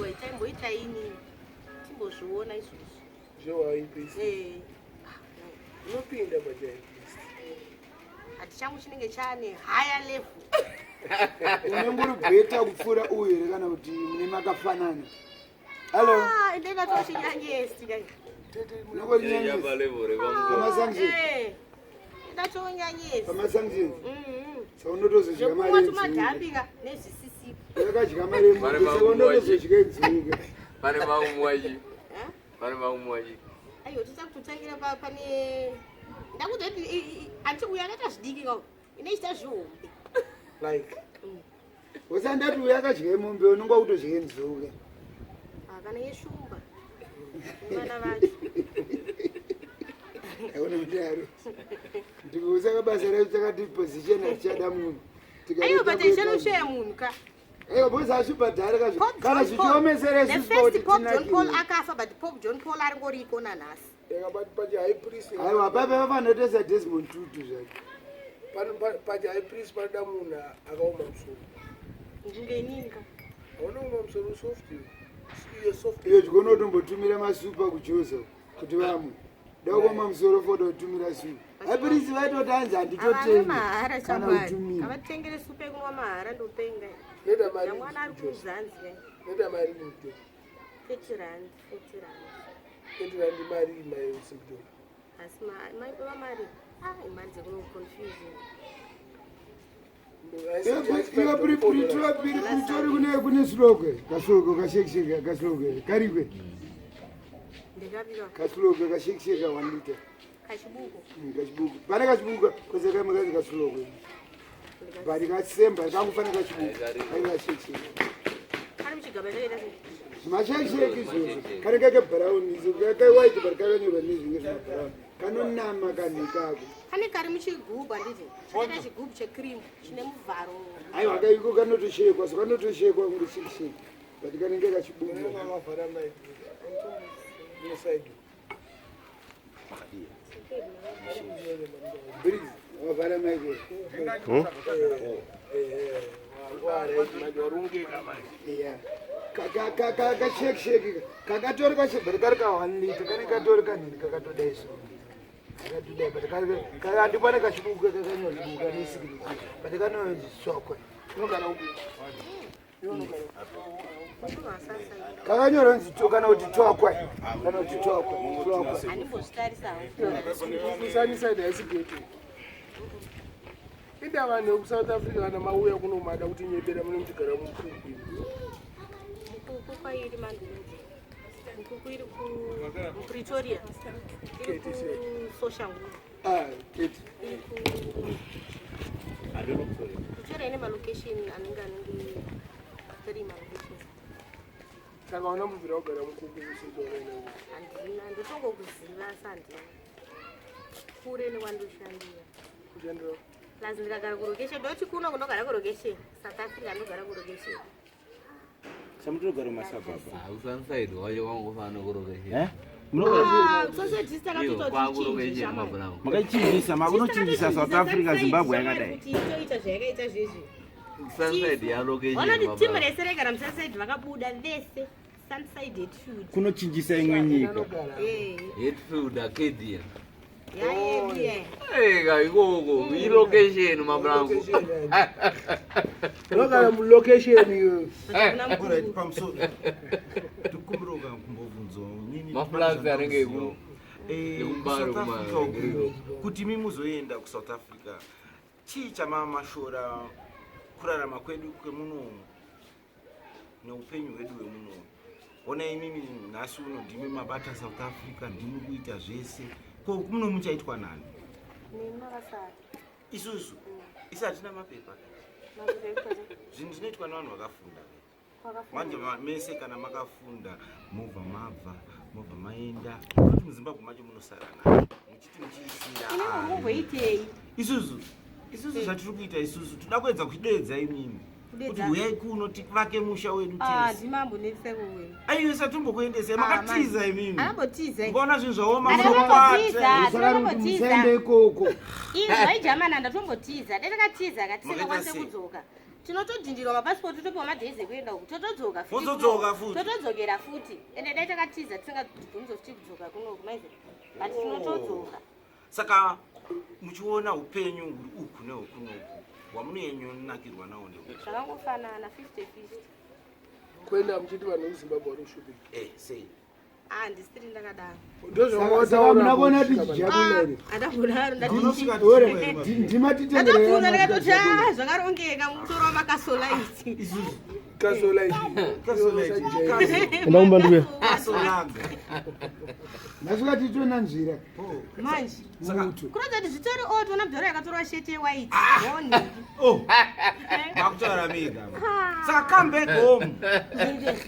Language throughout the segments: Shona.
Aiwa, itai ini timbozviona izvozvo. Zvewa priest. Eh. Unopinda pachai priest. Hati changu chinenge chane higher level. Unenge uri bheta kupfuura uyu here kana kuti mune makafanana? Hello. Ah, ende ndatochinyanyesi kai. Unongorinyanyesi. Pamasanctions. Eh. Ndatonyanyesi. Pamasanctions. Mhm. Saka unotozodya Zvekumwa mari tumadhambi ka nezvisisipo. Yakadya mari yemunhu. Saka unotozodya nzungu. Pane maumwaji. Eh? Pane maumwaji. Aiwa, tita kutotangira pa pane ndakutoti anti uyu akaita zvidiki ka ine chita zvihombe. Like. Usandati uyu akadya mombe unonga kutodya nzungu. Ah, kana yeshumba. Vana vacho. Aona mudaro. Ndikusaka basa redu takati position hatichada munhu. Aiwa, but ishanoshaya munhu ka. Aiwa, because hazvibhadhari kazvo. Pope Kana John Paul- zvichiomesera The isusu first pakuti Pope John Paul tinakirwe. akafa, but Pope John Paul aringoriko nanhasi. But pachi high priest. Aiwa, papa vanotoisa Desmond Tutu zvake. Pachi high priest panoda munhu akaoma musoro. Ndinge inini ka. Hauna kuoma musoro soft iwe. Iye soft. Iyo chigona kutombotumira masupa kuJoza kuti vamwe. Da kuoma musoro foda kutumira supa. High priest vaitoti hanzi Havana handitotengi mahara kana shamwari. kutumira. Havatengere supa yekunwa mahara ndopenga. Neda mari. Nyamwana ari kuzanzi kai. Neda mari kuJoza. 30 rand, 40 rand. 30 rand mari mai simbidola. Asi ma mari. Ah, imari dzekuno confusing. Iwe Pretoria kune kune silokwe, kasilokwe kashekisheka kasilokwe karikwe. Ndikapika Kasilokwe kashekisheka 1 liter. kachibuko. Kachibuku. Pane kachibuku kwese kamwe kazi kasilokwe. Bari kasemba kangofana kachibuku. Kai kashekisheka. Kari muchigaba chakaita sei? Zvimashekisheki izvozvo. Kanenge kebrown izvo kawhite but kakanyorwa nezvinge zvimabrown. Kanonama kanhu ikako. Kane kari muchigubhu handiti? Chakaita chigubhu checream chine muvharo. Aiwa kaiko kanotoshekwa so kanotoshekwa kunge shekisheki. But kanenge kachibuku. Mavhara mai. Inside. Briggs, wavhara Michael. Yeah. Kashekisheki kakatori kachibheri kari ka 1 liter kane katori kanhini kakatodai so. Kakatodai but kari handipane kachibuku kakanyorwa chibuku kane signature but kanonzi sokwe. Kakanyorwa nzi to kana kuti tokwe kana kuti tokwe tokwe. Handimbozvitarisawo. Kusanisa haisi gate. Inda vanhu vekuSouth Africa kana mauya kuno mada kuti nyebera mune muchigara mukuku. Mukuku kwairi mandunzi. Mukuku iri ku Pretoria. Iri ku Soshanguve. Ah, keti. Iri ku Pretoria ine malocation anenge anenge 3 malocations. Saka hauna mbobvira kugara mukuku usiti wakaenda kuno. Handina, ndotongokuziva asi handina. Kure nekwandoshandira. Kushandira. Plus ndikagara kulocation, ndoti kuno kunogara kulocation. South Africa ndogara kulocation. Samutinogara mumasabhabha. Usanside wacho wangofana kurokesheni. Eh? Ah, social distance Iyo takatoti kwakurokesheni mabhurangu. Makachinjisa, makunochinjisa South Africa, Zimbabwe yakadai. Kuti itoita zvayakaita zvezvi. Sunside yarokesheni Vanoti timu mabhurangu. rese raigara muSunside vakabuda vese. Sunside Hatfield. Kunochinjisa imwe nyika. Eh, Hatfield Arcadia. yayedu ye. Eka ikoko ilocation mabhurangu. Unogara mulocation iwe. Kuna Alright, mukuru. pamusoro ndikumbira kumbobvunzo nini Maflats anenge eku- Eh, ekumbare kuSouth Africa kuma- uku, kuti mi muzoenda kuSouth Africa chii chamamashora kurarama kwedu kwemunomu neupenyu hwedu hwemunomu ona imimi nhasi uno ndimi mabata South Africa ndimi kuita zvese ko muno muchaitwa nani Nemi makasara. isusu isu hatina mapepa Mapepa ekuita sei? zvinhu zvinoitwa nevanhu vakafunda Kwakafunda. manje mese kana makafunda mobva mabva mobva maenda kuti muZimbabwe macho munosara nayo muchiti muchiisira Imi mumboitei? isusu isusu zvatiri kuita isusu toda kuedza kudeedza imimi kuti Kudeedza? huyai kuno tivake musha wedu Ah, tese ndimambonetsa kuwe. aiwe satombokuendesai Ah, makatiza mani. imimi Akambotiza. ukaona zvinhu zvaoma Akambotiza. munokwata Saka kuti musaende ikoko. Izvi vaijamana ndatombotiza. Dai takatiza Makaita katisingakwanise sei? kudzoka. Tinotodhindirwa mapasipoti, totopiwa madhezi ekuenda uku, totodzoka futi. Mozodzoka futi. Totodzokera futi. Ende dai takatiza tisingabvunzo futi kudzoka kunoku maize, but tinotodzoka. Saka muchiona upenyu huri uku nehwekunoku, hwamunonyanyonakirwa nawo ndeupi? Zvakangofanana, 50-50. Kuenda muchiti vanhu vekuZimbabwe vari kushupika. Eh, sei? Ah, ndisiri ndakadaro. Saka muna kuona tichijabula here? Andambodaro. Ore, ndimatitenderera. Ndatobvunza ndikatoti, "Ah, zvakarongeka, mutoro wamakasolaiti." Kasolaga. Nhasi titona nzvira. Manje Muto. kuratidza kuti zvitori oto namudhoro yakatorwa sheti yewaiti. Oh, makutaura mega. Saka come back home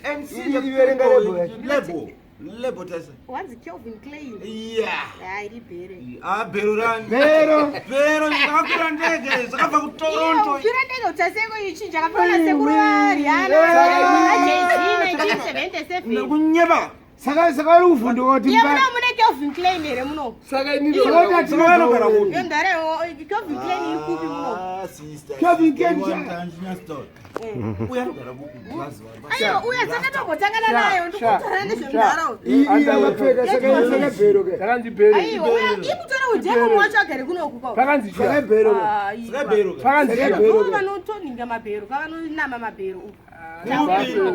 and see the Iverenga people. label yacho. Label, label tesa. Wanzi Kelvin Klein. Yeah. Hayi, bhere. Ah, bhero rani? Bhero. Bhero zvakakwira ndege zvakabva kuToronto. Kwira ndege utaseko ichi chakapiwa nasekuru vaRihanna naJay-Z 1977. Kunyeba. Saka vari kuvhunduka kuti Iye, muno mune Kelvin Klein here muno? Saka inini Saka Saka vanogara kupi? Iyo ndare, Kelvin Klein iri kupi muno? Ah, sister. Kelvin Klein. Uya anogara kupi? Aiwa, uya sakatombotangana nayo, ndikutaura nezvemunharaunda. Iyi yakapfeka saka bhero ke. Takanzi bhere. Aiwa, uya ikutora udhemu wacho agare kunoku kwa. Pakanzi Saka bhero ke. Saka bhero ke. Pakanzi Saka chia. bhero Ndo ke. vanotoninga mabhero, kavanonama mabhero uku.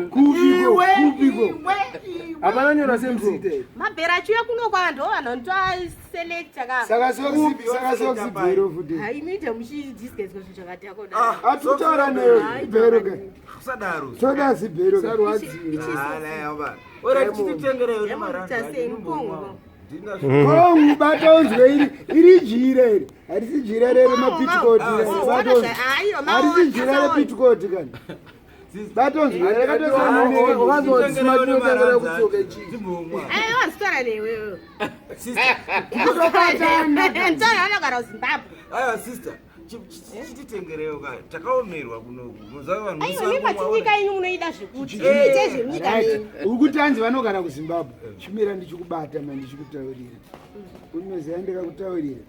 Kupiko, kupiko. Hapana nyora semzite. Mabhero achiuya kunoku ava ndo vanhu vanotoaselekta ka. Saka soksi bhero futi. Hai, muite muchidisgezwa zvinhu zvakadhakwa. Atutaura neyo bhero ke. Kusadaro. Toda zibhero ke. Sarwadziwa. Ora chititengereyo. Sei mukongo? Kongu, bata unzwe, iri iri jira iri harisi jira remapitikoti. Harisi jira repitikoti kana batonzwe rakatosiyana. Wakazodzinotengera kutsoka ichi. Aiwa, wazitaura newewe. Kutobatana. Ntaura vanogara kuZimbabwe. Aiwa sister, chititengereyo ka, takaomerwa kunoku. Muziva vanhu Aiwa, mimatinyika yenyu munoida zvekuti ite zvemunyika menyu. Uri kuti hanzi vanogara kuZimbabwe. Chimira ndichikubata ma ndichikutaurira. Unoziva ndikakutaurira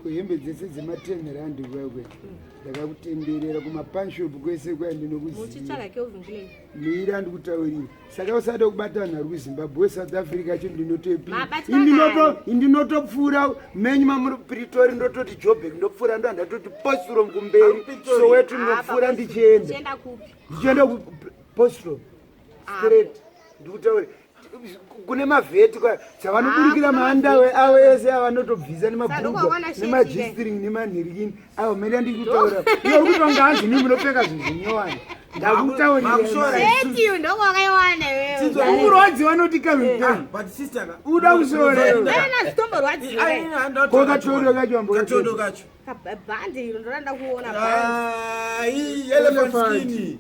kuhembe dzese dzema10 rand kwakwe, ndakakutenderera kumapanshop kwese kwaya, ndinokuziva. Muchitsvaga Kelvin Klein. Mira ndikutaurira. Saka usada kubata vanhu vari kuZimbabwe, weSouth Africa cho ndinotopi. Mabatwa. Indinotopfuura menyu mamuri Pritori, ndototi Jobek, ndopfuura, ndo ndatoti Postrom kumberi. Pretoria. Soweto ndinopfuura ndichienda. Chienda kupi? Ndichienda kuPostrom straight. Ndikutaura kune mavheti kwa dzavanoburikira Ah, kune maandawe avo ese avanotobvisa Saka ndokwakawana nemabhurugwa sheti. nemajistring nemanhirikini avo. Mene ndikutaura iwe uri kuti vanga hanzi ni munopfeka zvinhu zvinyowani. Ndakutaurira. Makushora. Sheti iyo ndokwakaiwana iwewe. Urwadzi vanoti Calvin Klein. But sister ka. Uda kushora iwe. Aina zitomborwadziwa. Ko katodo kacho ambo Katodo kacho. Bhande iro ndoranda kuona bhande. Ah, iyi elephant skin.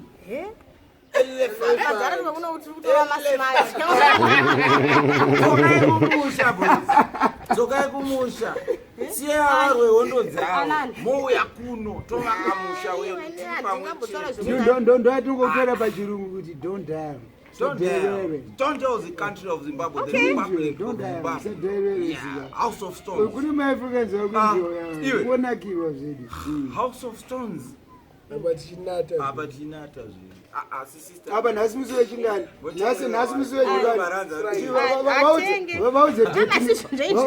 Vagara kuno kuti kutora masimati. Dzokai kumusha, boys. Dzokai kumusha. Siya varwe hondo dzavo. Anani. Mouya kuno tovaka musha wedu tiri pamwe chete. Ndoatingotaura pachirungu kuti don't die. Don't tell. Don't tell the country of Zimbabwe, the Republic of Don't die. Zimbabwe. Usadherere. Yeah, House of Stones. Kune maAfricans Ah, iwe. vakuonakirwa zvedi. House of Stones. Apa tichinata. Apa tinata zvinhu. Ah, ah, si sister. Apa nhasi musi wechingani? Nhasi musi wechingani? Atenge.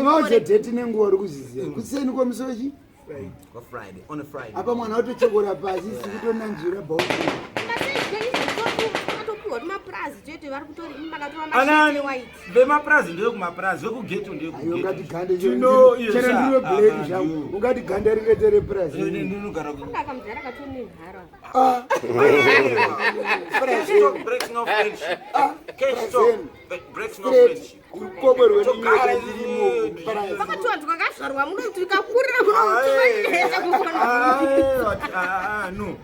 Vauze dheti nenguva uri kuziziva kuseni kwemusi wechi. Kwa Friday, on a Friday. Apa mwana watochokora pasi sikutonanzvira bauti. Akatopiwa tumapurazi chete, vari kutori makatora Anani, masheti white. vemapurazi ndevekumaprazi, vekugeto Ayo ungati gande Tino- iyo chero sha, ndiro black ah, zvangu. ndiwo. Ungati ganda ringaite repurazi? Ndinogara ku- Akamudhara katonenhara. Cash talk breaks no friendship. Cash talk breaks no friendship. Kukoborwe. Togara nenyika. Pakati vantu vakazvarwa muno tikakurira kuno timanesa kuona. Ah, no.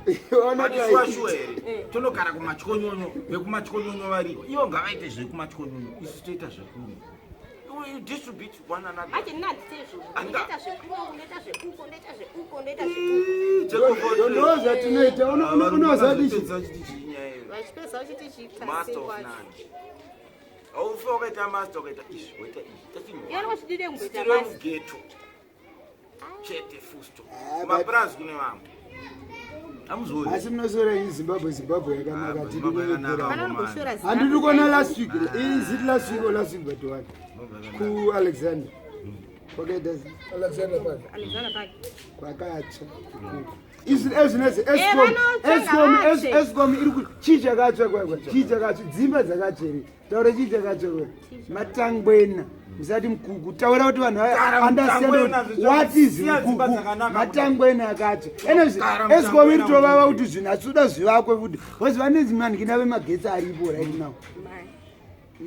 Shuwa here, tonogara kumatyonyonyo, vekumatyonyonyo variko ivo ngavaite zvekumatyonyonyo, isu toita zvekuno. We distribute one another. Manje ndinandite izvozvo, ndoita zvekuno, ndoita zveuko, ndoita zveuko, ndoita zveuko. Ndo zvatinoita. Unozati Vachipedza vachiti Master of chitasei. None. Haufe wakaita master, wakaita izvi, waita izvi. Iwe wachidide kumboita Tiri master. mugeto chete, fusto. Ah, Mapurazi kune vamwe. Amuzoi. Asi munosora ini Zimbabwe, Zimbabwe yakanaka. Ah, Zimbabwe yakanaka. Vanongoshora Handiri kuona last week, is it last week or last week but one kuAlexander kwakaita Alexander Park. Alexander Park. Kwakatsva izvi ezvinezi. Eh, vanotsvaga vatsve. Escom iri ku chii chakatsva kwakwa? Chii chakatsva? Dzimba dzakatsvere. Taura, chii chakatsva kwa? Matangwena, musati mukuku. Taura kuti vanhu Taura understand mutangwena, kuti what is siya dzimba mukuku. dzakanaka. Matangwena akatsva. Enezvi Taura Escom iri mutangwena. tovava kuti zvinhu hatitoda zvivakwe futi, because vane dzimandikina vemagetsi aripo right now,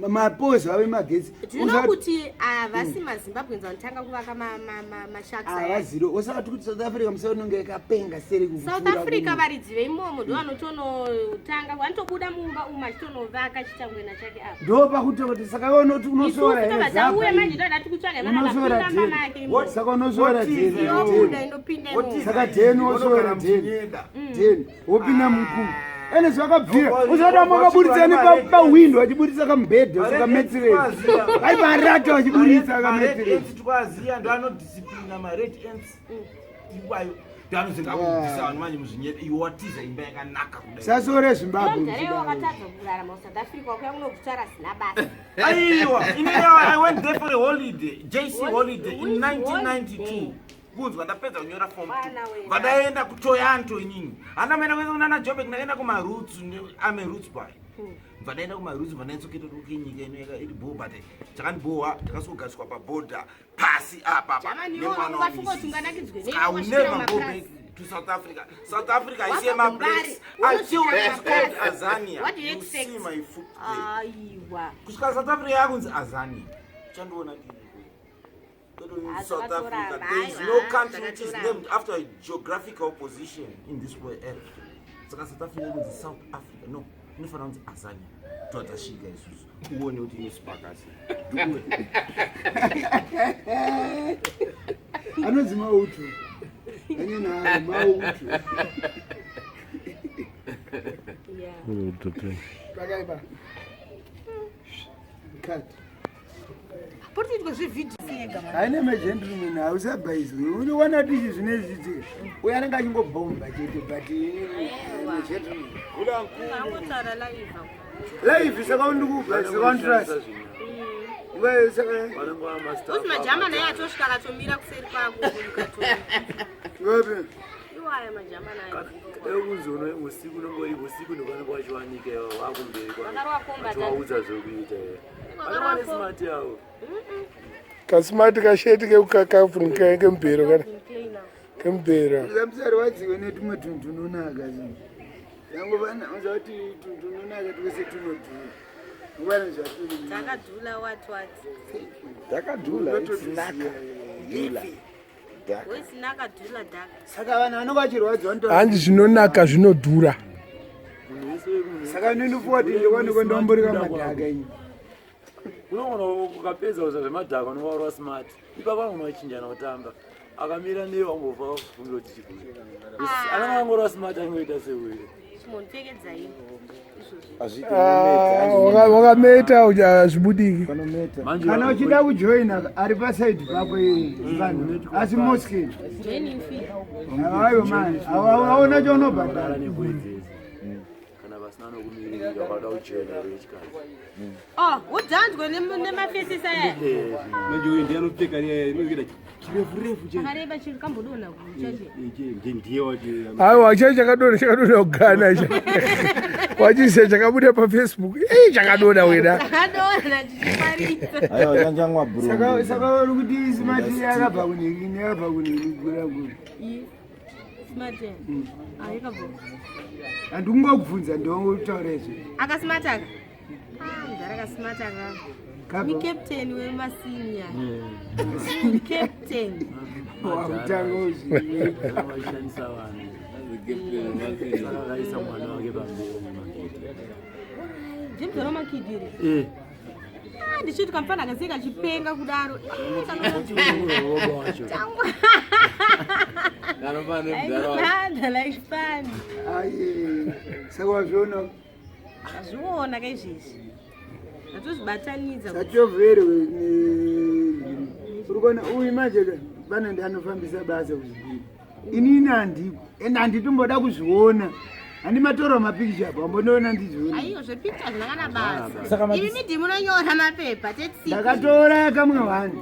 mapozi ave magetsi. Do you know kuti havasi maZimbabweans vanotanga kuvaka mashacks aya? Havaziro osati kuti South Africa musaunonge yakapenga seri. South Africa varidzi veimomo ndo vanotonotanga, vanotobuda mumba umu achitonovaka chitangwena chake apa. Ndo pakuti kuti saka iwe unoti unosora Isusu here tobva tauya manje, zapa? toda tikutsvaga Unosora vanakapinda dheni. mamake imomo. Saka unosora What is dheni. it? Inobuda, inopinda imomo. Saka dheni wosora dheni, dheni wopinda mukuku ene zvakabvira. Usada makaburitsa nepahwindo vachiburitsa kamubhedha kametiresi, ai marata vachiburitsa kametiresi. Twaziya ndo anodisciplina mared ants iwayo, ndo anozenga kubvisa vanhu manje muzvinyeda. Iwe watiza imba yakanaka kudai. Sasore Zimbabwe. Mudhara wakatadza kurarama kuSouth Africa, wakuya kunokutsvara zina basa. Aiwa, inini I went there for a holiday, JC holiday in Which 1992. holiday? Kunzwa, ndapedza kunyora form. Bwana wena. Vandaenda kuToyanto inini, hana maenda kuenda kunana Jobek, ndakaenda kumaroots. I'm a roots boy. Bva ndaenda kumaroots, bva ndaitsoketa kuti nyika ino yaka iri bho, but chakandibhowa ndakasogadziswa pabhodha pasi apa. Jamani, iwe ungafunga kuti unganakidzwe nei? I will Wasvikira never go mumapurazi. back to South Africa. South Africa is Wabva my kuMbare, place until unosvika it's called mumapurazi. Azania. What do you You expect? see my foot there. Aiwa. Kusvika South Africa yakunzi Azania, chandiona ndini. Ah, South zvakatorama, Africa, there is aiwa, no country which is zvakatorama. named after a geographical position in this world earth. Saka South Africa yakunzi South Africa, no, inofanira kunzi Azania. Toatasvika isusu, uone kuti inosipakasi. Anonzi mautu anyenaro mautu. Yeah. Pakaipa. Cut. Puri kuitwa zvevhidhiyo. Haina magentleman, hausabhaizwi. Unowana tichi zvine zviitika, uyo anenge achingobhomba chete, but gentleman. Angotaura live. Live, saka undikubva, saka untrust. Uzi majamani aya atosvika akatomira kuseri kwako mukato. Iwaya majamani aya. Kunzi usiku unongori usiku, ndokwanenge wachiwanika wakumberi Vakarova komba. wachiwaudza zvokuita. Vakarova Vane smart yavo. Kasimati kasheti kemubhero kana kemubhero. Musarwadziwe netumwe tunhu tunonaka. Zvinhu yangovana uza kuti tunhu tunonaka twese tunodhura, nguvana zvaturi. Dzakadhula wati wati. Dzakadhula, it's naka. Dhula. Wesinaka dhula dhaka. Saka vanhu vanenge vachirwadziwa. Hanzi zvinonaka zvinodhura. Saka ninofuwa kuti ndikwaniko ndomborika madhaka ini. Unogona ukapedza kuza zvemadhaka, unonga warwa smart ipapo, anogona kuchinjana kutamba akamira newe, wambofa wakufungira kuti chigure anenge angorwa smart, angoita seuyo. Chimonipfekedza ini izvozvi. Ah, wakameta zvibudiki. Kana uchida kujoina, ari pasaidi pako vanhu, asi mosken. Joining fee. Aiwa mani, auna chaunobhadhara. Nekuedzesa kana vasina nokumiririra wakada kujoina wechikadzi. Oh, udhanzwe nemafesisi aya. Manje uyu ndiye anopfeka inoita chirefu refu. Akareba chiri kambodonha kuchache. Ndiye wacho. Aiwa, chai chakadonha, chakadonha kugana icho wachise chakabuda paFacebook. Ei, chakadonha wena. Chakadonha chichiparisa. Aiwa, chanjangwa. Saka uri kuti smart yakabva kunhingini, yakabva kunhingini gura gura? Smart. Ah, yakabva. Handikungokubvunza, ndongokutaura izvo. Akasmartaka. Ah, mudhara akasmartaka. Kabva. Ni captain wemasinya. Captain. Wakutanga uzvi. Vachishandisa vanhu, saka akaisa mwana wake pamberi nemaketi. Ndimudhara makidiri. Eh. Ah, ndichiti kamfana akasiye kachipenga kudaro. Eh, Roba wacho. Tangwa. Anofana nemudhara wacho. Like like fun. Ai, saka wazviona. Azviona kaizvezvi. Ndatozvibatanidza. Satovhere uri kuona uyu manje ka, pano ndi anofambisa basa kuzvibhedhlera. Inini handiko ende handitomboda kuzviona. Handimatorwa mapikicha apo ambondiona ndizviona. Aiyo zvepikicha hazvina kana basa. Saka Imi midi munonyora mapepa tetsi. Ndakatora kamwe wani.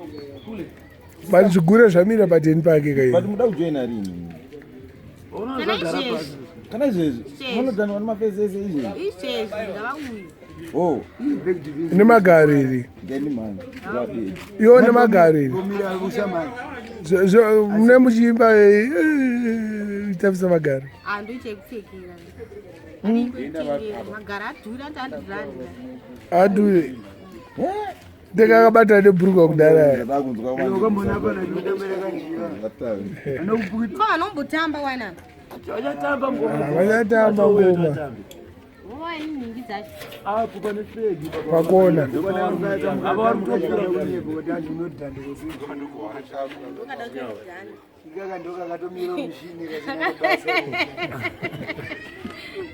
But zvigure zvamira pateni pake kai. But muda kujoina rini? Kana izvezvi. Kana izvezvi? Izvezvi. Munodanwa nemafesi ese izvezvi? Izvezvi ngavauye. Oh. Nemagaro iri. Ngeni manje. Zvadii? Iwo nemagaro iri. Gomira ushamai. Mune muchiimba itambisa magaro. Handiite kupfekera. Handikuitengera. Magaro adhura ati 100 rand. Adhure. Ndakakabata nebhurugwa kudara. Wakambona pana chikutambira kanjiva. Anokupukita. Ko vanombotamba wana. Vachatamba ngoma. Vachatamba ngoma. Vova ini nhingi dzacho. Apo pane flag ipapo. Pakona. Apa vari kutopfura. Ndokada kutodzana. Ikaka ndokakatomira mushini kasina basa.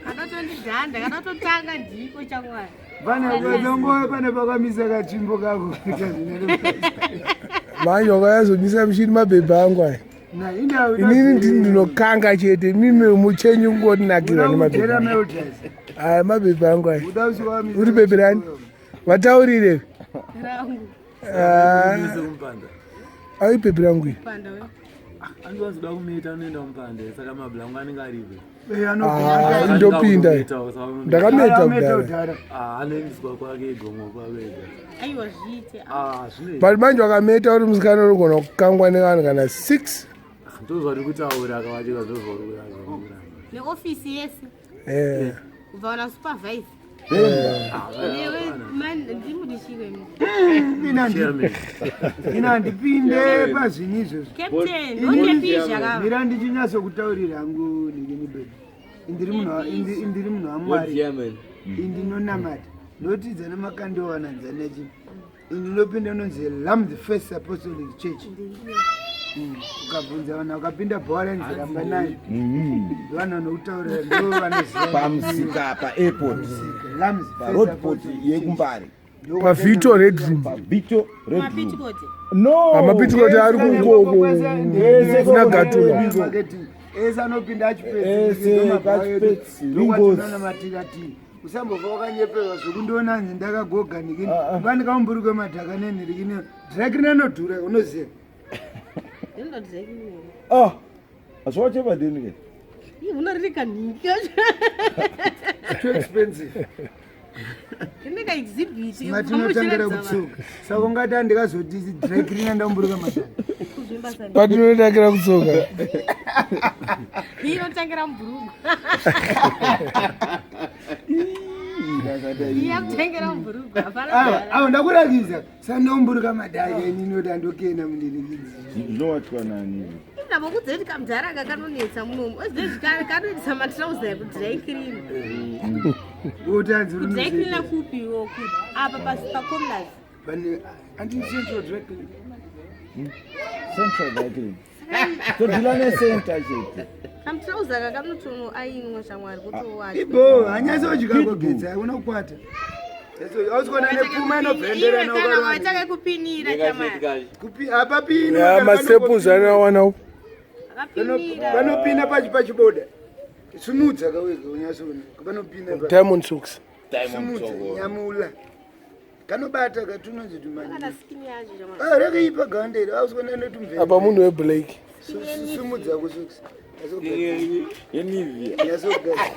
Kanotondidhanda kanototanga ndiko chamwari. Pane panongowe pane pakamisa katsvimbo kako kazvina. Manje wakayazomisa mushini mabhebha angu aya. Na inda Inini ndini ndinokanga chete mimi muchenyu kungotinakirwa Unakudhera nemabhebha. melters. Aya mabhebha angu aya. Uda usiwamisa. Uri bhebhi rani? Vataurire. Rangu. Ah, Mise kumupanda. Ai bhebhi rangu iri. Panda we. Andiwanzoda kumeta anoenda mupanda saka mablangu anenge aripo. Ah, ndopinda. Ndakameta kudhara. Ah, anoendeswa kwake gomo kwake ega. Aiwa zviite. Ah, zvinoita. But manje wakameta uri musikana unogona kukangwa nevanhu kana 6. Ndozvari kutaura akavatika ndozvari kutaura. Neofisi yese. Eh. Kubva wana supervisor. Newe man ndimudishire mi. Chairman. Ina handipinde pazvinhu izvozvo. Captain, ondepisha kava. Mira ndichinyatsokutaurira hangu ningini bhebhi. Indiri munhu indiri munhu waMwari. Chairman. Indinonamata. Ndotidza nemakandiwana nzanachi. Indinopinda inonzi Lam the First Apostolic Church. Ukabvunza vanhu vakapinda bhora nziramba nayo. Vanhu vanokutaurira ndo vanoziva. Pamusika paairport. Lam's First Paroadport Apostolic Church. yekuMbare. PaVito Red Room. PaVito Red Room. Mapitikoti. No. Pamapitikoti ari kukoko. Kuna Gatula. Ese anopinda Ese, Achipetsi, Ringos. achipedzinamatirati usambobva wakanyeperwa zvekundiona nzi ndakagoga nikini Ah, ah. vandikaumburikwe madhaka nenhirikini dhiraki rinodhura unoziva Ndinodizekini. Ah. Azvachepa deni ke. Ih, unoririka nhingi. Too expensive. Rineka exhibit. matinotangira kutsuka saka ungati handikazoti dhiraki rina ndaumburika madhaka Patinotangira kutsoka. Inotangira mubhurugwa. Iya kutengera mubhurugwa. Hapana. Awa ndakurakidza sandaumburika madhaka inini kuti andokena mundirikidzi Zvinowachwa nani? Ndabo kudzeti kamudhara aka kanonetsa munomu. Ozvezvi kanoitisa matrauza ekudry clean. utanzi Kudry clean kupi iwo kupi? Apa pasi paComlas. pane anti-central drug clinic. Central dry clean. Todhila necenter chete. Kamutrauza aka kanotonoainwa shamwari kutowacha. Ibo hanyatsodya kugedza unokwata ausikona nepfuma inobvendera Iwe kana wataka kupinira shamwari. apapini Ya masteps anawana upo. Akapinira. panopinda pachiboda simudza kawega unyatsoona panopinda Diamond socks. simudza nyamula kanobata katunonzi tumani Kana skin yacho shamwari. rakaipa ganda iri ausikona netumve Apa munhu weblack. simudza kusokisi Yenivia. nyatsogaza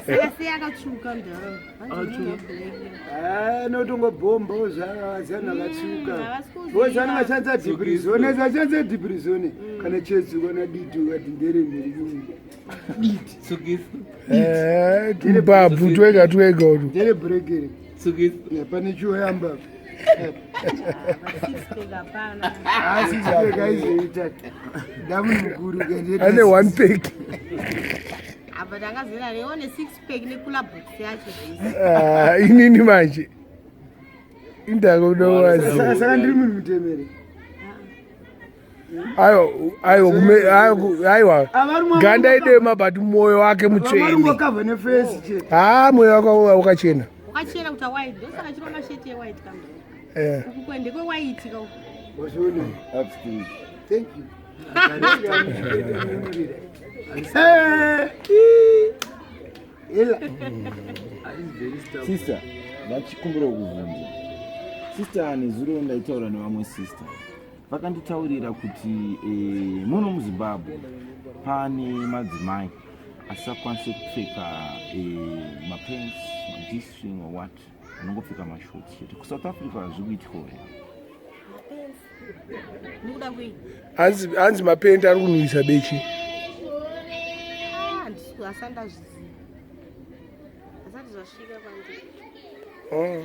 Saka sei akatsvuka mudhara. notongobhomba zvavazana akatsvuka Havasi kuziva. vozana vashandisa dhibrizone vashandisa dhibrizone kana chesu kana diti ukati nderemhirikini diti Eh, tumbabvu twega twega utu. nderebhurekere pane chiwoyamba Six pack hapana. asi chipeka izoita ndamunhu mukuru Ane one pack. Apa tangazera neone six pack nekula box yacho zvese. Ah, inini manje. Indako unowazi. saka ndiri munhu mutemere Aiwa, aiwa, aiwa, aiwa. Ganda idema but moyo wake mutsvene. vamarungokavha nefesi chete Ah, moyo wake wakachena. Wakachena kuti white. Ndosaka chiro masheti ewhite kamudhara. Eh. Uku kwende kwewaiti ka uku. Wazviona? Upstreet. Thank you. Ela. Sister, ndachikumbira kuvhunza. Sister, nezuro ndaitaura nevamwe sister. Vakanditaurira kuti eh, muno muZimbabwe pane madzimai asisakwanise kupfeka eh, mapants, ma-g-string or what, anongopfeka mashorts chete. KuSouth Africa hazviri kuitikawo here? Nikuda kwei? Hanzi mapenti ari kunhuwisa beche. Ah, handisi asati ndazviziva. Asati zvasvika kwandiri. Oh.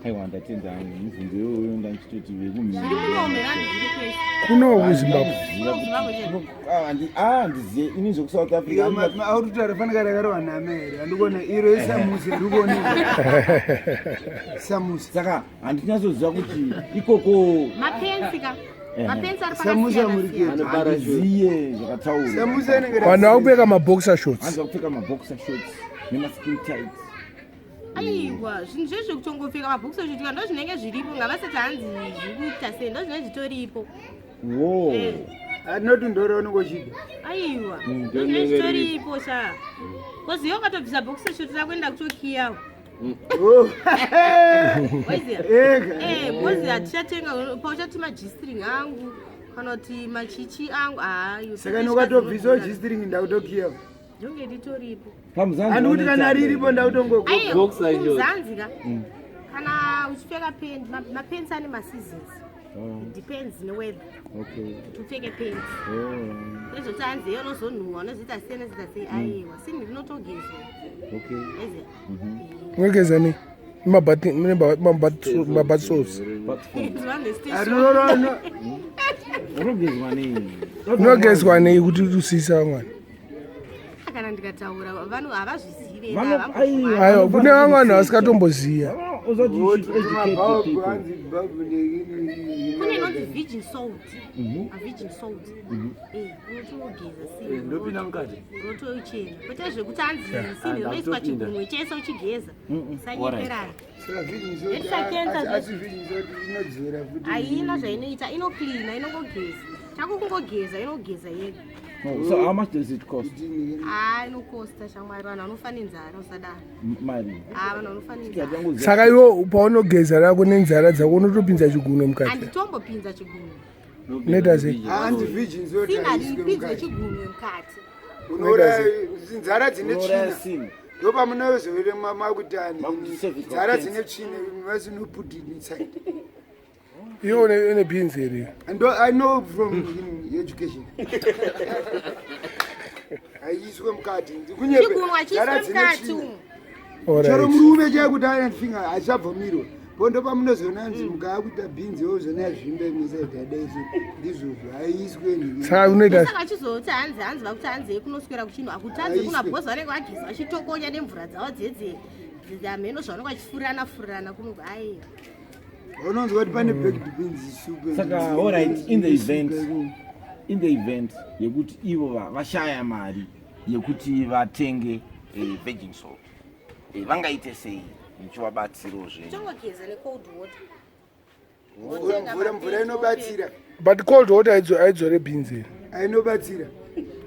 Aiwa, ndatenda hangu mibvunzo iyoyo, ndachitoti Zviri munombe vanhu zviri kwese. Kuno kuZimbabwe. Kuzimbabwe chete. Handizive ini zvekuSouth Africa. Auritaura fanika rakarwa name here? Handikuona iro isamusi, handikuona samusi. Saka handinyatsoziva kuti ikoko Mapensi ka. Mapensi ari Samusi pakasiyana amuriketi. siyana. handiziye zvakataurwa. Samusi anenge Vanhu vakupfeka maboxer shorts. Hanzi vakupfeka maboxer shorts nemaskin tights. Aiwa, zvinhu zvezvo kutongopfeka mabhokisi ochitika ndo zvinenge zviripo, ngavasati hanzi zviri kuita sei, ndo zvinenge zvitoripo. Wo. Anoti ndoro unenge uchida. Aiwa, ndo zvinenge zvitoripo sha. Kozi iwe ukatobvisa bhokisi shoti rakuenda kutokiyawo. Oh. Waiziya? Ega. Eh, because hatichatenga pauchati majistring angu kana kuti machichi angu hayo. Saka nokatobvisa g-string ndakutokiya. Ndonge ritoripo. Pamuzanzi Handikuti kana riripo ndakutongogo. Aiwa, Boxer short. kumuzanzi ka. Kana uchipfeka penti, mapenti ane maseasons. It depends neweather. Okay. Kuti upfeke penti. Oh, Kwezvoti hanzi iye unozonhuhwa, unozoita sei, unozoita sei, aiwa. Sinhi rinotogezwa. okay. Waiziya? Unogeza nei? Mabath soaps. Zuva nestation. Anororo Unogezwa nei? Unogezwa nei kuti usisa mwana? Kana ndikataura vanhu havazvizive. Aiwa. Aiwa, kune vamwe vanhu vasikatomboziya. Uzoti you should educate the people. hanzi bhabhu Kune inonzi virgin salt. A virgin salt. Eh, unotogeza sinhi. Ndopinda mukati. Rotochena. Kwete zvekuti hanzi sinhi rinoiswa ndakutopinda. chigunwe chese uchigeza. Usanyeperana. Saka Yetisakenza asi virgin salt inodzora futi. Haina zvainoita, inoklina, inongogeza. Chako kungogeza, inogeza yega. Oh, so how much does it cost? Haa, inokosta shamwari, vanhu vanofa nenzara usadaro. Mari. Haa, vanhu vanofa nenzara. Saka iwe paunogeza rako nenzara dzako unotopinza chigunwe mukati. Handitombopinza chigunwe. Unoita sei? Hanzi virgin salt Sinhi haiswe haripinzwe mukati. chigunwe mukati. Unouraya nzara dzine Unouraya tsvina. sin. Ndopamunozovere makutani. Makuti cervical Nzara cancer. dzine tsvina vasino put it inside. Iwe une bhinzi here? And I know from in education. Haiswe mukati. Kunyepe. Chigunwe hachiiswe Nzara dzine mukati tsvina. umu. Chero Alright. murume chaiye kuti aine finger achabvumirwa. Pondo pamunozoona nzi mukaakuita bhinzi ozona zvimbe musaita daiso ndizvozvo haiswe nhiki. Saka unoita Saka vachizoti hanzi hanzi vakuti hanzi kunoswera kuchinhu akuti hanzi kuna Haiswe. bhozi vanenge vageza vachitokonya nemvura dzavo dzedze hameno zvavanenge vachifurirana furirana kuno aiwa. Unonzwa kuti pane baked beans soup. Saka alright, in the event yekuti ivo vashaya mari yekuti vatenge virgin salt. Vangaite sei muchivabatsirawo zvenyu? Tongogeza necold water. Mvura inobatsira. But cold water haidzore bhinzi here? Ainobatsira.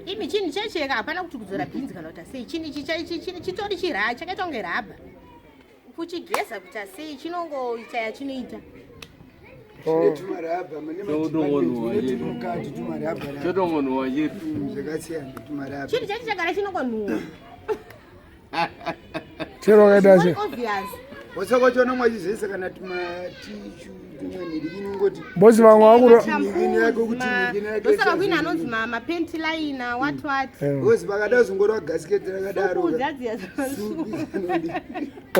Imi chinhu checheka hapana kuti kudzora bhinzi kana kuti sei chinhu ichi chitori chira chakaita kunge rabha. Kuchigeza kuita sei chinongoita yachinoita. Chine tumarabha mune Chotongonhuwa mune chete. tumukati tumarabha. Chotongonhuwa chete. Zvakasiyana tumarabha. Chinhu chacho chagara chinongonhuwa. Chero wakaita Zviri sei? obvious. Wasakwachona mwachizoisa kana tumatishu tumwanhiriki inongoti Bosi vamwe vakuro Mikini yako kuti mikini yako Ndosaka kuine isazonzi- anonzi mapenti liner what what. Because pakada zongorwa gasket rakadaro. Supu dzadziya.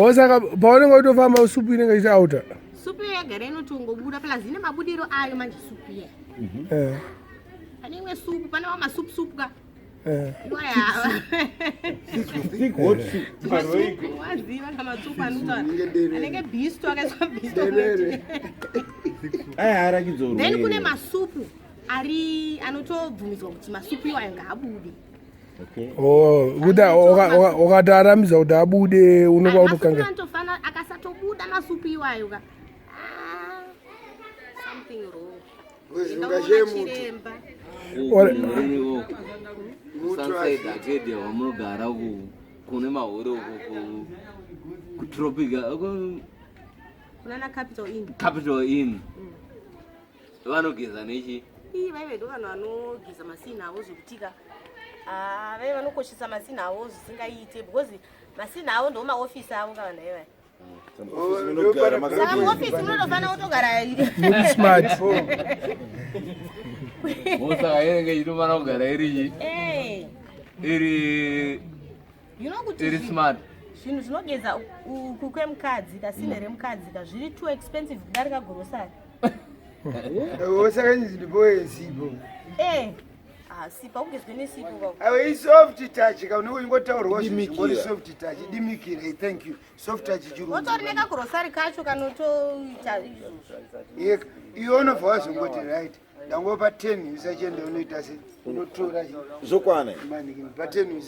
Oh, saka paunenge uchitofamba supu inenge ichiauta. Supu iyo yagara inotongobuda plus ine mabudiro ayo manje supu iya. Pane imwe supu, pane masupu supu ka. Iwaya. Thick hot soup. Masupu waziva kamasupu anotaura. Inenge derere. Anenge bisto akaiswa bisto. Derere. Aya harakidzo Then kune masupu ari anotobvumidzwa kuti masupu iwayo ngaabude. Okay. Oh, kuti ukati arambidza kuti abude unokwa Masupu kutokanga. anotofana akasatobuda masupu iwayo ka. nothing wrong. Because Enda ungashaye unoona mutu. chiremba. Mutu Sunside Arcadia wamunogara kune mahore uko kutropica Kunana Capital Inn. Capital Inn vanogeza nechi Ii vaive ndo vanhu vanogeza masini avo zvekutika. Ah, vaive vanokoshesa masini avo zvisingaite because masini avo ndo maofisi avo ka vanhu ivaya. Saka muofisi munotofanira kutogara Muri smart. Saka inenge ichitofanira kugara iri Eh, iri you know kuti iri smart. Zvinhu zvinogeza uku kwemukadzi kasine remukadzi ka zviri too expensive kudarika gorosari. Saka ndipo yesipo. Eh, ah, sipo akugezwe nesipo ka. Aiwa, isoft touch ka unenge uchingotaurwa zvinhu Dimikira. zvingori soft touch dimikira. Eh, thank you, soft touch chirungu. Wotori nekagorosari kacho kanotoita izvozvo. Iwe unobva wazongoti right, ndangopa 10 usachienda unoita se unotora Zvokwana. maniki pa 10.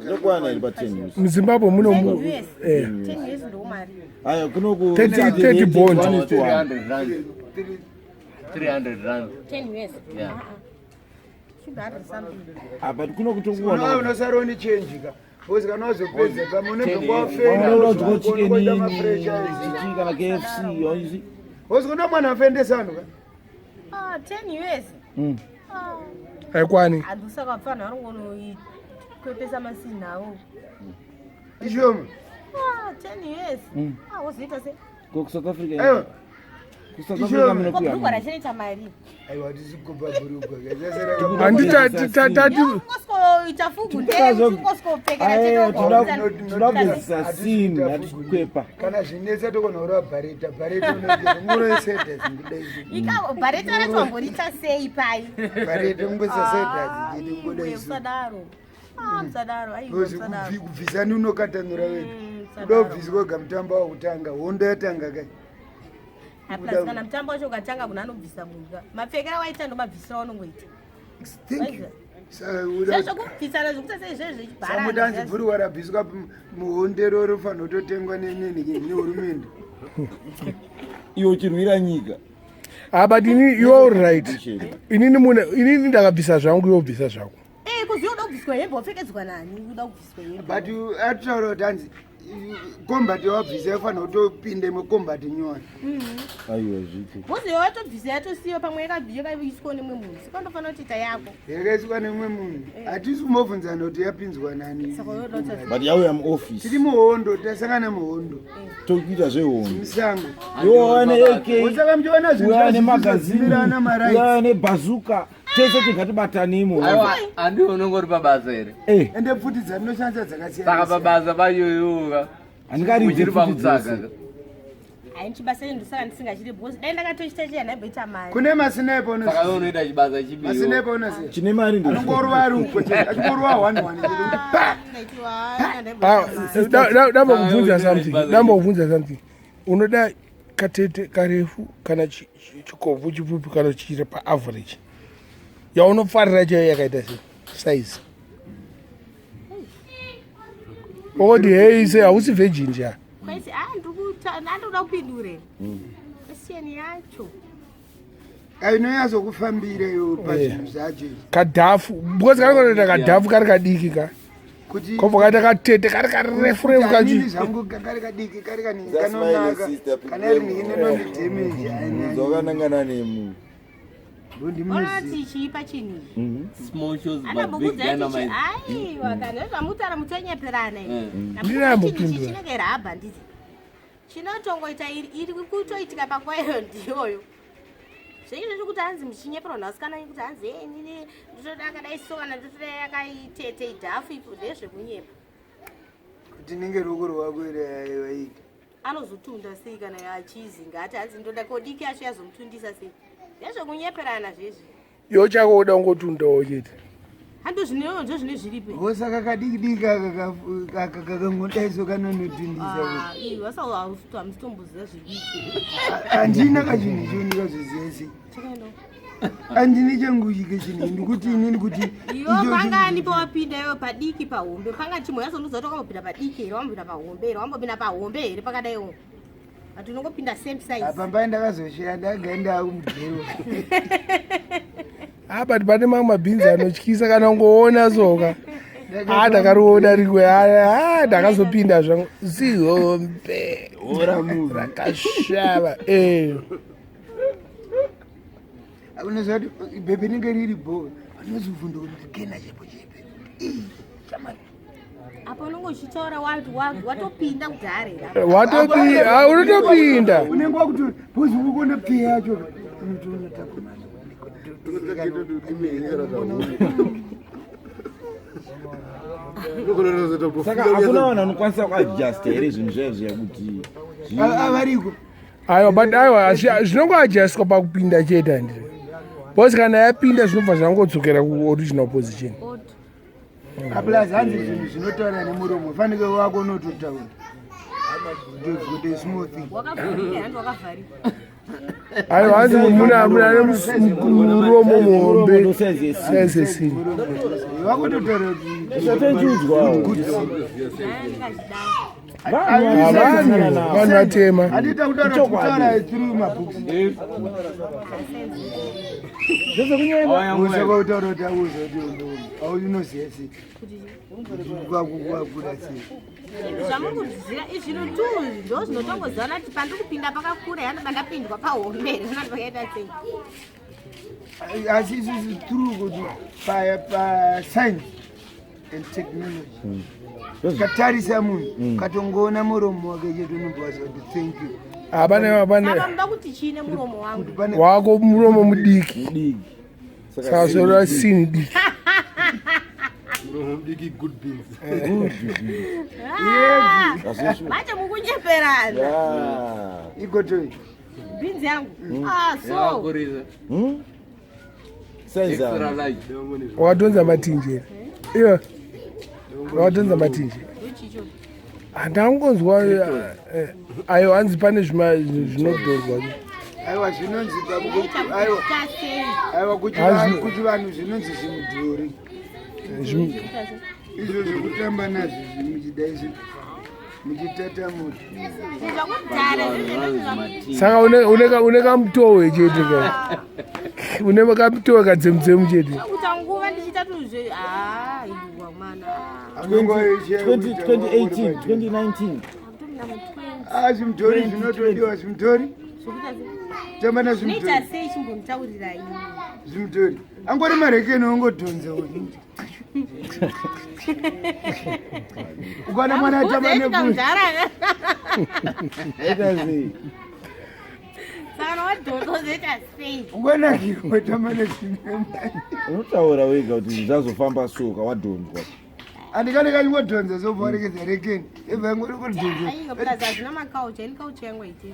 Zvokwana iri pa 10 US. Muzimbabwe muno 10 US. eh. 10 US ndo mari. Aya kunoku 30 bond. 300 rand, 300 rand. 10 US. Yeah. Ah, ah. Should be 100 something. Ah, but kunoku tokuona Unosara une change ka, because kana wazopedza pamwe unenge unoda kudya chicken wafenda mafresh. chichi kana KFC waisi. Because kuna mwana afendesa vanhu ka. Ah, 10 US. Ah. Haikwani. Handosaka vanhu varingonoikwepesa masini avo. Ishoma. Ah, 10 US. Ah, wozoita se. Ko kuSouth Africa? Aiwa. KuSouth Ishoma. Africa Ko bhurugwa munokuya. rachinoita mari. Aiwa, hatisi kukopa bhurugwa. Handiti. Ungosikoita fugu ndere Aiwa, ungosikoupfekera. toda kugezisa sin hatikwepa. Kana zvinetsa tokona kurova bhareta, bhareta unoiseta zingudai. Bhareta racho wamboriita sei pai? Bhareta ungoisa seta Iwe, zingudai. musadaro. Ah, musadaro. Aiwa, Because musadaro. kubvisani unokatanura wega. Musadaro. Kuda kubviswa wega, mutambo wakutanga, hondo yatanga kai. Ah, plus kana mutambo wacho ukatanga kuna anobvisa munhu ka. Mapfekero waita ndo mabvisiro aunongoita. Thank you. Saka uda- Zvezvekubvisana zvekuita sei zvezvo Samuti anzi bhurugwa rabviswa muhondero rofanira kutotengwa nehurumende. Iwe uchirwira nyika. Ah, but ini you are right. Inini mune inini ndakabvisa zvangu, iwe ubvisa zvako. Eh, kuziva uda kubviswa hembe wapfekedzwa nani? Uda kubviswa hembe. But atitaura kuti hanzi combat yawabvisa yafanira kutopinda imwe combat nyowani. Aiwa, zvito. Bhozi watobvisa yatosiyiwa pamwe yakaiswa nemumwe munhu. Saka unofanira kutoita yako. Yakaiswa nemumwe munhu, hatisi kumbobvunzana kuti yapinzwa nani. Saka unoda kuti But yauya muoffice. Tiri muhondo, tasangana muhondo. Tokuita zvehondo. Musango. Iwe wane AK. Osaka muchiona zvinhu Uya nemagazini. zvadzimirana marights. Uya nebhazuka. Tese tingatibatane imomo. Aiwa, handiwe unenge uri pabasa here? Eh, Ende pfuti dzatinoshandisa Saka dzakasiyana. pabasa payoyoka handingaridze uchiri pfuti pakutsvaga dzese. Hayi, chibasa chinhu ndosaka ndisingachidi because dai ndakatochita chiya ndaimboita mari. Kune masinepa Saka iwe unoziva. unoita chibasa chibiwo. Masinepa unoziva. Chine mari ndo. Anongorova ari uko chete, achingorova one one chete kuti pa. Ah, dambokubvunza Ah, something. basa. Dambokubvunza something. Unoda katete karefu kana chikobvu chipfupi kana chiita paaverage yaunofarira chaiyo yakaita sei size? Okoti hei, sei hausi virgin cha? Kwesi, ah, ndikuda kupindure. Question yacho. Ainonyatsokufambira iwo pazvinhu zvacho izvi. Kadhafu, because kanongoita kadhafu kari kadiki ka Kuti kobva kaita katete kari karefu refu kuti kachi. hanini zvangu kari kadiki kari kanini That's my kanonaka sister, kana iri nini nonidhemeji. Dzakanangana nemu. Ona kuti chiipa chinhu ichi. Small shows but big Andambokudza kuti dynamite. aiwa, kana zvamutaura mutonyeperana. Ndinambopindura. Chinenge rabha nditi. Chinotongoita iri kutoitika panguva iyo ndiyoyo. Zvenyu zvezvo kuti hanzi muchinyeperwa nasikana kuti hanzi "Eh, inini nditoda akadai so kana nditoda yakaitete idhafu ipo," ndezvekunyepa. Kuti ninge ruoko rwako iri aiwaita. Anozotunda sei kana achizinga ati hanzi ndoda kodiki yacho yazomutundisa sei? Ndezvekunyeperana zvezvi. Iwe chako uda kungotundawo chete. Hando zvinewo ndo zvine zviripo. Vosaka kadiki diki aka aka kakangodaiso kanonotundisa. Ah, iwe hamusitomboziva zviri kuitika. Handina kachinhu icho ndikazviziva sei. Chakaendawo. Handini changu chike chinhu ndikuti inini kuti Iwe icho pangani pawapinda iwe padiki pahombe panga chimwe yazondoziva kuti wakambopinda padiki here, wambopinda pahombe here, wambopinda pahombe here pakadaiwo? But unongopinda same size. Apa mbai ndakazosheya ndagaenda kumugero. Ah, but pane mamwe mabhinzi anotyisa kana ungoona soka. Ah, ndakariona rikwe. Ah, ndakazopinda zvangu. Zihombe. Rakashava. Eh. Unoziva kuti bhebhe rinenge riri bho. Unozovhunduka kuti gena chepo chepe. Ii, shamwari. Apa unonge uchitaura watopinda kudhara here? Watopinda, ah, unotopinda. Unenge wakuti bhozi ukona pfeya yacho. Unotoona takumana. Saka hakuna vanhu vanokwanisa kuadjusta here zvinhu zviya zviya kuti Avariko. Aiwa, but aiwa, zvinongoadjustwa pakupinda chete handiti. Because kana yapinda zvinobva zvangodzokera kuoriginal position. Plus hanzi zvinhu zvinotaura nemuromo fanike wako unototaura. Ndozvikuti small thing. Wakavharika handi wakavharika. Aiwa, hanzi muna muromo muhombe. Size yesini. Wakutotaura Zvatenjudzwawo. Vanhu vanhu vatema. Handiita kutaura kutaura through mabooks. Usaka kutaura kuti auza kuti aunoziva sei. Kwakukura sei. Zvamuri kuziva izvino tu ndo zvinotongozivana kuti pandiri kupinda pakakura yana pandapindwa pahombe here kana pakaita sei. Asi isusu through kuti pa science and technology. Katarisa munhu katongoona muromo wake chete unobva waziva kuti thank you. Hapana hapana. Apa muda kuti chiine muromo wangu. Kuti pane Wako muromo mudiki. Mudiki. Saka sora sini diki. Muromo mudiki good beans. Ah, Manje mukunyeperana. Igotoi. Bhinzi yangu. Ah, so. Yakurisa. Size Extra large. Wakatonza matinje. Iyo. Wakatonza matinje. Ndochicho. Handangonzwa ayo hanzi pane zvinodhorwa. Aiwa zvinonzi Inoita aiwa kuita sei? aiwa Hazvi- kuti vanhu zvinonzi zvimudhuri. Izvo zvekutamba nazvo muchida izvi muchitatamuta. Zvakudhara zvinhu Saka une kamutowe chete ka. Une kamutowe kadzemudzemu chete. Kuita nguva ndichiita tuzve. Ah, iwa mwana. 2018 2019 Akutomina mu 20. Ah, zvimudhori zvinotodiwa zvimudhori. Zvokuita sei? Tamba Zvinoita nazvimudhori. sei chimbomutaurirai. Zvimudhori. Angori marekeni ongodhonza. Ukaona mwana atamba Uzoitika nebhuzi. mudhara. Ita sei? Saka wadhonza uzoita sei? Ungonakirwa tamba nezvimwe. Unotaura wega kuti zvazofamba soka wadhonzwa. Andikane kachingodhonza sobva warekedza rekeni. Ebva ingori kudhonza. Ainga plus hazvina makaucha, ini kaucha yangu haiti.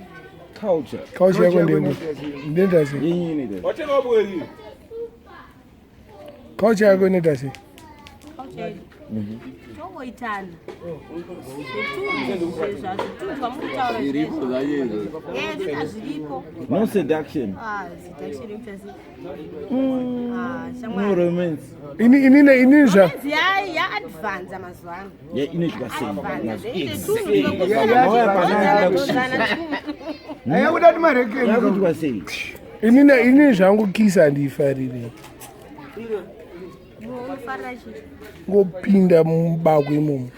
Culture. Kauchi yako ndemo. Ndinoita sei? Yenyu inoita sei? Watenga wabweri. Kauchi yako inoita sei? Kaucha yedu. Tongoitana. Zvitundu zvazvitundu zvamukutaura Zviripo zvacho izvo. Eh, zvita zviripo. No seduction. Ah, seduction inoita sei? Ah, No shamwari. romance. Ini ini ini zva. Romance yaadvanza mazuva ano. Yeah, inoitwa sei? Advanza. Zvoite Mauya panapa tunhu Ayakuda kuti marekeni. Yakuitwa sei? Ini ini zvangu kisa handiifariri. Unofarira chii? Ngopinda mubako imomo.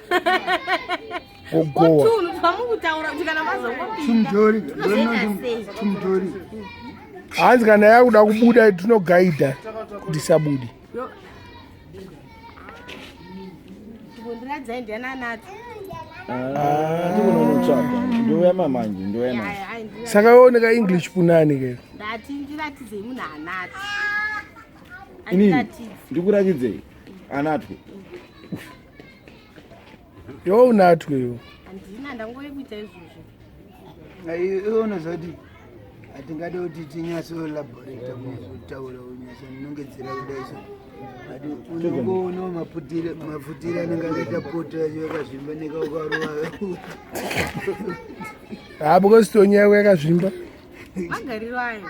Gogowa. Tunhu twamukutaura kuti kana mazongopinda. Tumudhori. Tunozoita sei? Tumudhori. Hanzi kana yakuda kubuda tinogaidha kuti isabude. Ndikundiradzai ndiani anato. Ndikunonotsvaga. Ndouya mamanje, ndouya manje. Saka yooneka English punani ke. Ndati ndiratidzei munhu anato. Inini Andiratidze. ndikurakidzei anatwe. Iwe unatwe iwe. Handina ndangove kuita izvozvo. Iwe unoziva kuti hatingade kuti tinyatsoelaborata kunyatsotaura kunyatsonongedzera kudai so but unongoonawo maputire anenge akaita poto yacho yakazvimba nekaukarova. Ah, because tonyi yako yakazvimba. Magariro ayo.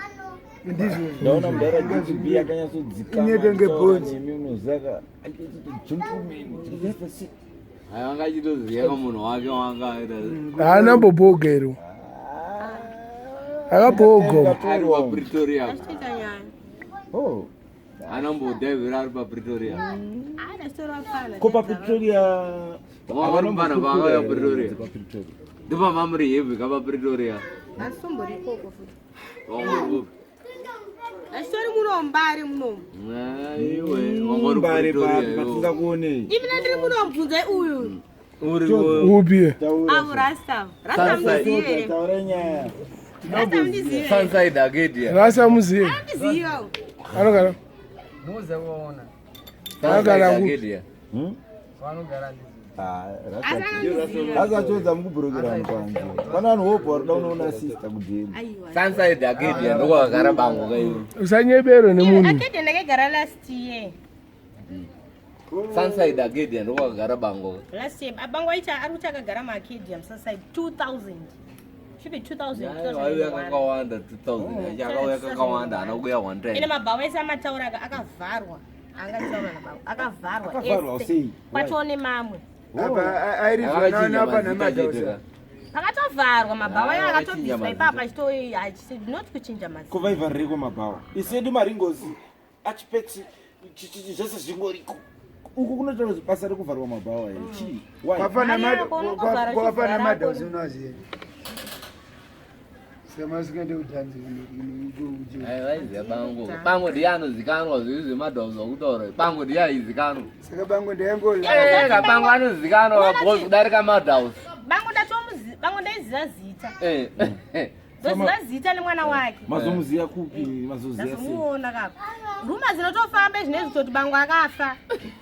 Ndizvo. Ndaona mudhara GTB akanyatsodzikama. Inoita kunge bhonzo. Nemi unozaka. Achiti gentleman. Just a seat. Ayo anga achitoziva munhu wake wanga aita. Haana mbobhoga iro. Akabhowa gomo. Ari paPretoria. Achitoita nyaya. Oh. Anambodhaivhira ari paPretoria. Ah, ndachitora vapfana. Ko paPretoria Vari mupfana paakauya Pretoria. paPretoria. Ndopamamuri heavy ka paPretoria. Handitombori ikoko futi. Wangori kupi? Ndachitori muno Mbare munomu. Aiwe, wangori Mbare Pretoria. papi patingakuonei. Ivi ndiri muno mubvunzai uyu. Uri ku Upi? Avo Rasta. Rasta muzive here? Taura nyaya. Rasta mundizive here? Sunside Arcadia. Rasa muzive. Anondiziva. Anogara. Muze kuona. Sunside Anogara ku. Arcadia. Asi anondiziva. Asachodza mukubhurukira vanhu panze. Pana vanhu wobva vari kuda kunoona sister kudheni. Aiwa. Sunside Arcadia ndokwakagara bango kaiwe. Usanyebero nemunhu. Arcadia ndakagara last year. Sunside Arcadia ndokwakagara bango. Last year abangu aita ari kuti akagara muArcadia muSunside 2000. Should be 2000. Waiuya 2001. kakawanda 2000. Akauya kakawanda haana kuuya one Ine time. mabhawa ese amataura aka akavharwa. Angataura nabhawa. Akavharwa. Akavharwa ese. sei? Kwatoo nemamwe. Apa airizwa Akachinja naona mazita pana chete madhausa. ka. Pakatovharwa mabhawa ayo Ah, akatobviswa akachinja ipapa achito not kuchinja mazita. Ko vaivharireko mabhawa. Isu edu maringozi achipeti zvese zvingoriko. Uku kunoita basa rekuvharwa mabhawa here. Chii? Why? Kwafana Mari yako unongovhara kwafana uchivhara madhausa ako. unoziva. Saka masingaende kudhanzi Ai, vaiziva bango. Bango ndiye anozikanwa zviri zvemadhauza kutaura. Bango ndiye aizikanwa. Saka bango ndayango Eh, kabango anozikanwa because kudarika madhauza. Bango ndatomuzi bango ndaiziva zita. Eh. Ndoziva zita nemwana wake. Mazomuziya kupi? Mazoziya sei? Ndazomuona kapa. Ruma zinotofamba zvinezvi kutoti bango akafa.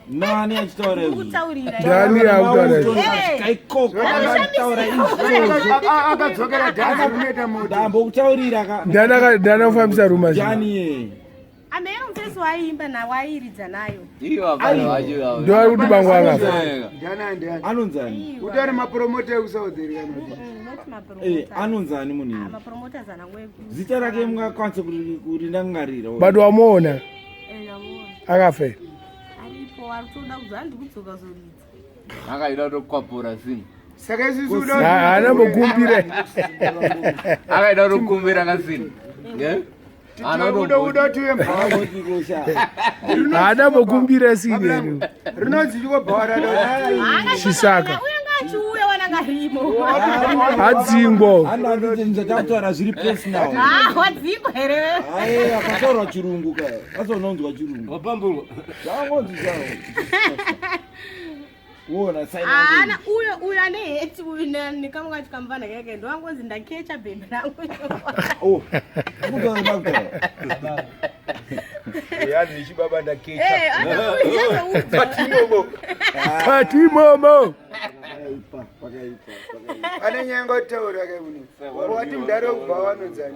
Nani achitaura izvi? Kutaurira. Ndani akutaura izvi. Kaikoko akataura izvozvo. akadzokera dhanzi kunoita moto. Ndambokutaurira ka. Ndani ndani akufambisa ruma zvi. Ndani ye. Ameno mufesi waiimba nawo airidza nayo. Iyo hapana wacho avo. Ndo ari kuti bango akafa. Eh. Ndani ndani. Anonzani? Utori mapromota ekuSouth here kana kuti. Not Eh, mapromoters. anonzani munhu iye? Mapromoters anangu eku. Zita rake mungakwanisa kurindangarira. But wamuona Eh, ndamuona. akafa here. Aripo ari kutoda kudza handi kudzoka zoridza. Akaida kutokwapura sini. Saka isusu uda Haana mbokumbira. Akaida kutokumbira kasini. Eh? Haana uda uda tuye mbhawa. Haana mbokumbira sini here. Rinonzi chiko bhawa rada. Chisaka. Uya ngaachiuya wana ngarimo. Adzingwa. Hanazvatautaura zviri personal. Ah, wadzingwa here. Aye, akataurwa chirungu ka. Azononzwa chirungu. Wapamburwa. Zvangonzi zvawo. Uona sign Haana language. uyo uyo ane heti uyu nekamwe kacho kamuvana keke ndowangonzi ndakecha bhembe rangu. Oh. Kutaura bakutaura. Yaani chibaba ndakecha. Eh, anouya Patimomo. Kati momo. Pakaipa, pakaipa, pakaipa. Ane nyaya ngotaura ke uno. Wati mudare wekubhawa anonzani.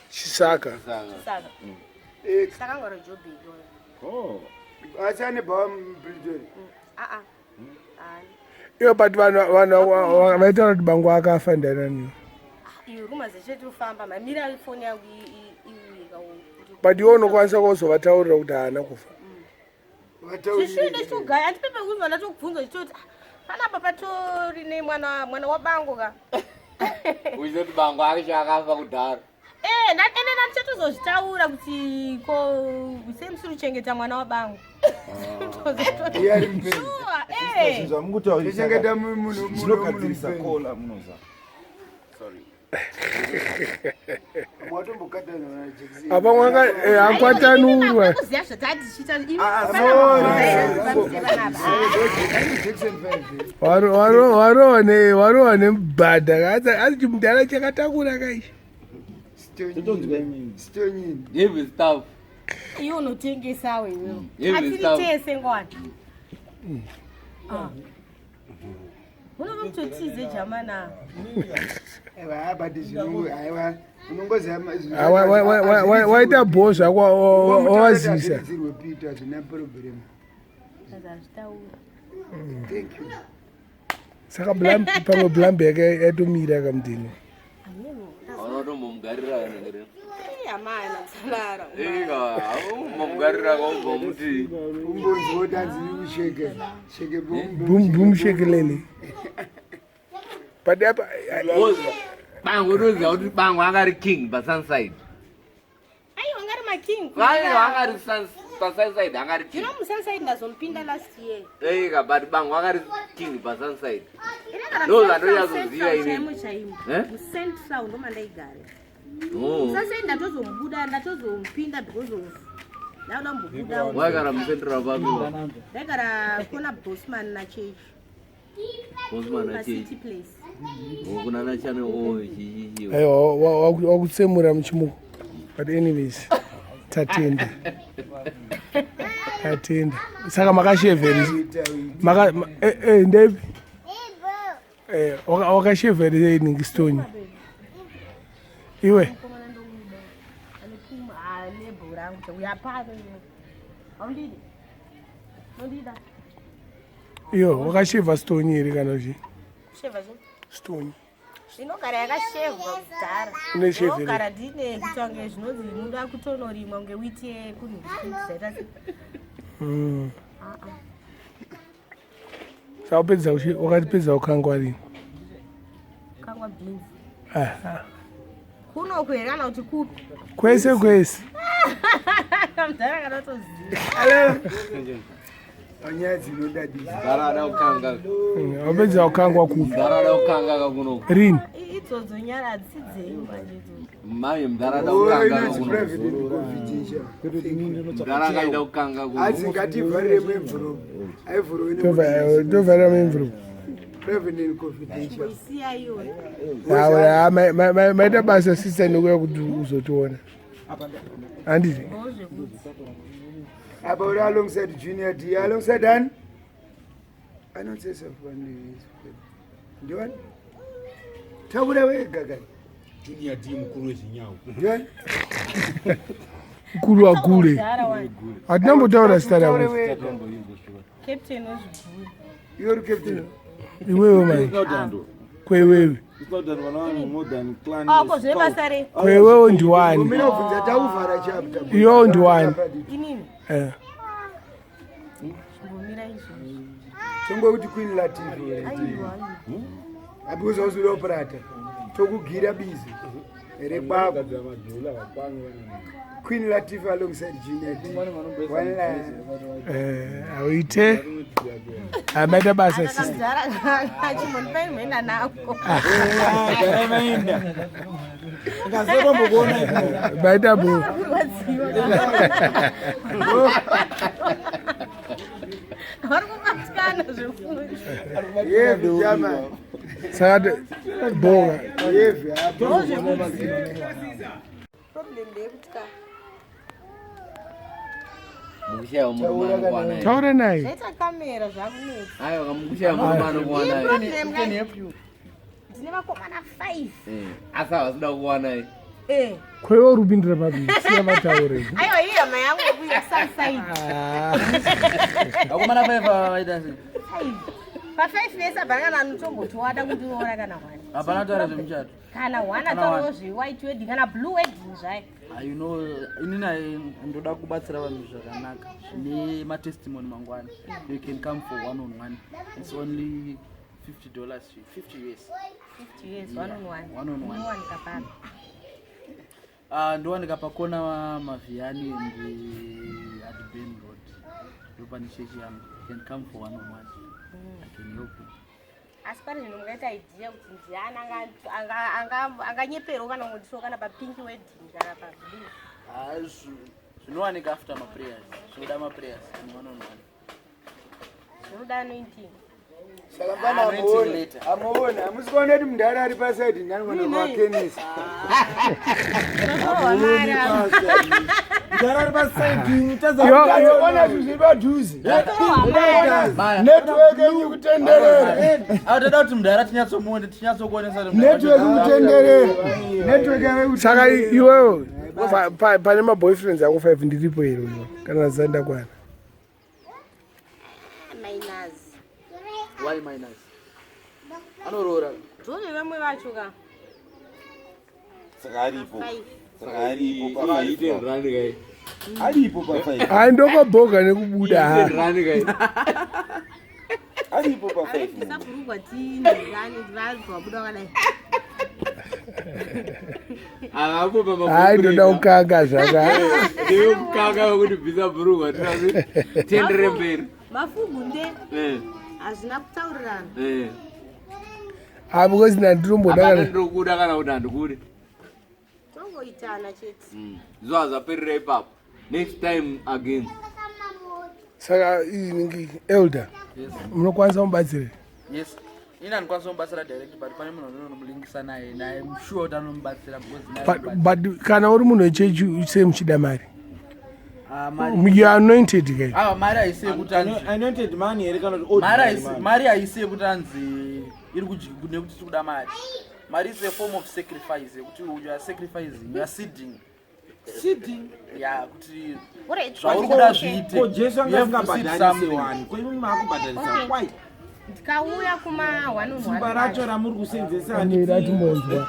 Chisaka. Saka. Eh, Saka ngoro job iyoyo. Oh. asi ane bhawa muPretoria. Ah ah. Ah. Iyo but vanhu vanhu vaitaura kuti bango akafa ndanani. Iyo ruma dzeshe tirikufamba mamira foni yangu iuye But iwe unokwanisa kuzovataurira kuti haana kufa. Zvishuyu ndechitogaya handipepe kunzwa ndatokubvunza chitoti "Ah, panapa patori nemwana mwana wabango ka. Uchitoti bango acho akafa kudhara. Eh, ende ndandichatozozvitaura kuti ko sei musiri kuchengeta mwana wabango. Iye ari mupenyu. Sure, eh. Zvamukutaurisa. Tichengeta munhu Zvinogadzirisa kola munoza. Mwatombokatana na Jackson. Apa mwanga akwatanurwa. Kuziya zvatatichiita imi. Jackson 5. Warowa ne warowa nemubhadha. Asi chimudhara chakatakura kaichi. Totonzwa imini. Stonyini. Heavy stuff. Iwe unotengesawo iwewe. Heavy Atiri stuff. tese ngwani. Ah. Unova kutotize jamana. Aiwa abati zvinongo aiwa unongoziva Ah, Waita bho zvako wawazisa. Zvirwe Peter zvina problem. Azazvitaura. Thank you. Saka pamwe blambi yake yatomira kamudheni. Unotombomugarira here. Amana kusalara. Ika, umbomugarira kaumbomuti. Umbonzi wodanzi usheke. Sheke boom Boom boom shekelele. But apa Boss, Bango unoziva kuti bango anga ari king pasunside. Aiwa anga ari making. Aiwa anga ari pasunside anga ari king. You know musunside ndazomupinda last year. Ega but bango anga ari king pasunside. Ndo zvandonyatsoziva ini. Chaimo chaimo. Eh? Mucentral ndo mandaigara. Oh. Musunside ndatozomubuda ndatozompinda because of ndakuda kumbobuda. Waigara mucentral papi? Ndaigara kona Bosman na church. Bosman na City church. place. Kuna na channel O chichichi. Aiwa wakutsemura muchimuko. But anyways, tatenda. Tatenda. Saka makashevheri. Maka eh eh ndepi? Eh wakashevheri ningi stone. Iwe. Iyo wakashevha stone here kana kuti? Stone. Inogara yakashevwa kudhara. Une shave here? Inogara ndine kuita kunge zvinonzi muda kutonorimwa kunge witi yekunhu zvaita se. Saka upedza wakatipedza kukangwa rini? Kangwa beans. Ah, Kunoku here kana kuti kupi? kwese kwese. Mudhara kana kutoziva. Panyaya dzinodadisa. Mdara ada kukanga. Wapedza kukangwa kupi? Mdara ada kukanga kakunoku. Rini? Idzodzo nyara hadzisi dzenyu manje idzodzo. Mai mdara ada Oh, kukanga inonzi kakunoku. private and confidential. Mdara akaida kukanga kunoku. Hanzi ngativharire muenvelope. Aivhurwe Tovharira muenvelope. Private and confidential. Isiya iyoyo. Awa, maita basa sister nekuya kuti uzotiona. Handiti? Apa uri alongside Junior D, alongside ani? Anotsesa ndiwani? Taura wega kani. Junior D mukuru wezvinyawo. Ndiwani? Mukuru wakule. Mudhara wani. Hatina kumbotaura zita Taura rako. wega. Captain wezvigure. Iwe uri captain. Iwewe mai. Kwewewe. Ako zvebasa rei? Kwewewe ndiwani. Umira kubvunza tauvhara chapter. Iwewe ndiwani. Inini? Eh. Chimbomira izvozvo. Tongokuti Queen Latifah. Aiwa. Abuza uzuda operata. Tokugira bizi. Rekwako. Queen Latifah alongside Junior D. One line. Eh, auite. Ah, maita basa sister. Mudhara chimbondipai mhenda nako. Maita bo. Kurwadziwa. Vari kubatikana zvefundi. Yevi chama. Saka bonga. Yevi hapo. Problem ndeyekuti ka Mukushaya murume anokuwana here. Taura naye. zvaita kamera zvakunetsa. Aiwa mukushaya murume anokuwana here. Problem ka ndine vakomana 5. Eh, asi havasida kukuwana here. Eh. Kwewe uri kupindira papi? Siya vataure. Aiwa iyi hama yangu yekuya Sunside. Vakomana 5 vaita sei? 5. Pa 5 vese hapana kana anotombotowada kundiroora kana one. Hapana kutaura zvemuchato. Kana one Kana ataurawo one. zvewhite wedding kana blue wedding zvayo. Ah, you know, inini ndoda kubatsira vanhu zvakanaka zvine matestimony mangwana. You can come for one on one. It's only $50, 50 US. 50 years one on one. One on one. Unowanika papi. Ah, ndowanika pakona Mavhiani and Adben Road. Ndopane chechi yangu. You can come for one on one. I can help you. Asi pane zvino mungaita idea kuti ndiani anganyeperawo kana kundiswa kana papink wedding kana pablue. Ah, zvinowanika after maprayers. Zvinoda maprayers and one on one. Zvinoda anointing. Saka mbana Anointing amuona. later. Amuona. Hamusi kuona kuti mudhara ari pasaidi ndani kana kwakenesi. Rohwa mari apa. Mdara ari pasaidi Ona zvinhu zviri padhuze. Network yenyu kutenderera. Ah, toda kuti mudhara tinyatsomuone tinyatsokuonesa kuti mudhara Network kutenderera. Network yave Saka iwewe pane maboyfriends ako 5 ndiripo here uyo kana zandakwana. Minus. Why minus? Anoroora. Ndove vamwe vacho ka. Saka aripo. 5. Saka aripo pa 5. Aripo pa 5. Hayi ndokobhoga nekubuda ha. Aripo pa 5. Aribvisa bhurugwa tinhani vabva vabuda vakadai. Akapo Hai, ndoda kukanga zvaka. Ndiwe kukanga wekuti bvisa bhurugwa tirazi tienderere mberi. Mafugunde Eh, hazvina kutaurirana. eh. Ah, because ndanditomboda Hapana kana ndinokuda kana kuti handikudi. Tongoitana chete. Zuva zvaperera ipapo. Next time again. Saka ingi elder. Yes. Munokwanisa mubatsire. Yes, ini handikwanisi kumubatsira direct, but pane munhu andinonomulingisa naye naye, I'm sure kuti anomubatsira because naye But, but kana uri munhu wechechi sei muchida mari? Ah, mari. You are anointed kai. Ah, mari haisi yekuti anzi Anointed man here kana kuti mari ordinary haisi man? mari haisi yekuti anzi iri kudyi nekuti tiri kuda mari. Mari is a form of sacrifice yekuti you are sacrificing, you are seeding. Seeding? Ya, kuti Alright, zvauri kuda zviite. Ko Jesu anga You have to seed asingabhadharise something. wani. Ko imi maakubhadharisa Okay. kwai. Ndikauya kuma one on Simba one. racho ramuri kusenzesa Amira timbonzwa.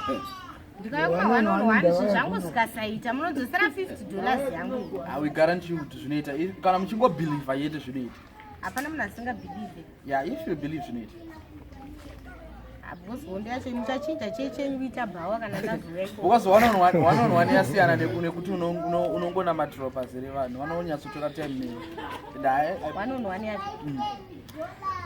Ndikauya kuma one on one zvinhu zvangu zvikasaita munodzosera $50 yangu. Ah, we guarantee you kuti zvinoita. Kana muchingobhilivha yete zvinoita. Hapana munhu asingabhilivhe. Yeah, if you believe zvinoita. Because hondo yacho muchachinja chechenyu kuita bhawa kana ndazouya ikoko. Because one on one, one on one yasiyana nekuti unongonamatirwa pazere vanhu vanonyatsotora time newe. And One on one yacho.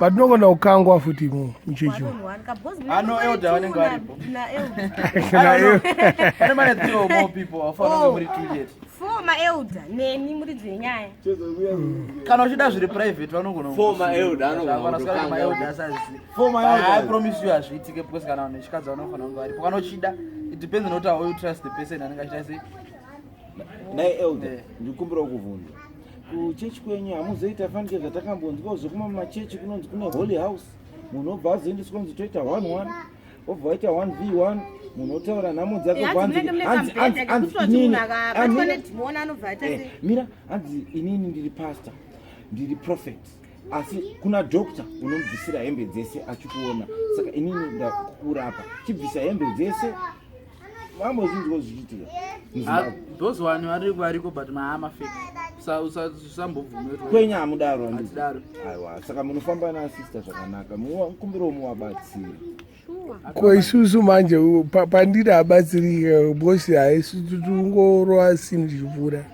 But unogona kukangwa futi imomo muchechi. One on one ka because Ah, no, elder vanenge varipo. Na elder. I don't know. Pane mane three or more people vafanira kunge muri two chete. Four maelder neni muridzi wenyaya. Kana uchida zviri private vanogona Four maelder anogona Kana kutokanga. maelder asazivi. Four maelder. I promise you hazviitike because kana vanhu vechikadzi vanofanira kunge varipo. Kana uchida, it depends on how you trust the person anenge achiita sei. Nai elder, ndikumbira kuvhunza. Kuchechi kwenyu hamuzoita fanike zvatakambonzwa zvekuma mumachechi kunonzi kune holy house. Munhu obva azoendeswa kunzi toita 1-1. Obva waita 1v1. Munhu otaura nhamo dzake Hanzi kwanzi munenge mune hanzi kamubhedha hanzi hanzi kekuti kuti inini munhu akabatwa hanzi- nedhimoni anobva aita Eh, sei. mira hanzi inini ndiri pastor ndiri prophet asi kuna doctor unomubvisira hembe dzese achikuona saka inini ndakurapa chibvisa hembe dzese vambozvinzwa zvichiitika Ah, muZimbabwe. those one variko but maama fake. Usambobvume kuti Kwenyu hamudaro handiti? Hatidaro. Aiwa, saka munofamba nasister zvakanaka mukumbirawo muwabatsire. Ko isusu manje pandiri habatsirika because haisusu tungorova sini tichipfuura.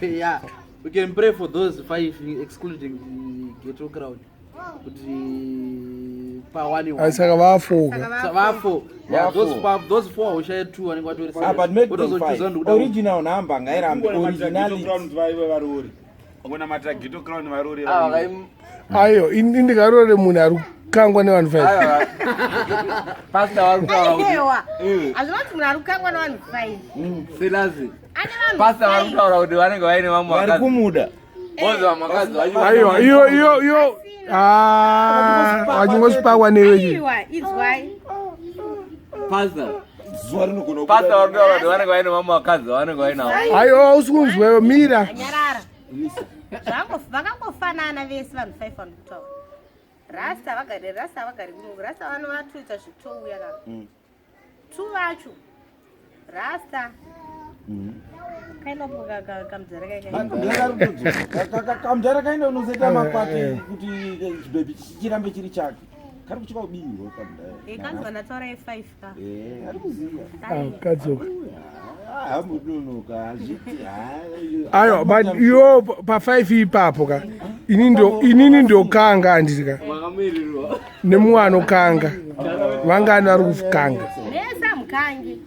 Yeah, we can pray for those five excluding the ghetto crowd kuti pa one Ah, saka vafoka. Vafo. Yeah, Vafo. those four haushaye two vanenge vatori Ah, but make them Wotozochuza five. ndikuda Original number ngairambe originality. Varori vangonamatira ghetto crown varori. Ayo, ini ndikarore munhu ari kukangwa nevanhu five. Pastor vari kutaura kuti Aiwa. Hazvina kuti munhu ari kukangwa nevanhu five. Selasi. Ane vanhu Pastor vari five. kutaura kuti vanenge vaine vamwe Vari vakadzi. kumuda. Bozi vamwe vakadzi vacho. Aiwa, iyo iyo iyo ah, vachingosipakwa newe chii. Aiwa, izwai. Pastor. Zuva rinogona Pastor vari kutaura kuti vanenge vaine vamwe vakadzi vanenge vainavo. Aiwa, hausi kunzwa mira. Nyarara. Vakangofanana vese vanhu five vanokutaura. Rasta vagari rasta vagari kuno rasta vanovatoita zvekutouya kana. Two vacho. Rasta. Kainopo kamudhara kaikai. Kamudhara kaenda unozoita makwati kuti chibhebhi chirambe chiri chake. Kari kuchika kubirwa kamudhara. Kanzi vandataura ye5 ka. Eh, ari kuziva. Ah, kadzoka. Hambodonoka hazviti. Aiwa, but iwo pa5 ipapo ka. Inini ndokanga handiti ka. Makamirirwa. Nemumwe anokanga. Vangani vari kukanga? Mese hamukangi.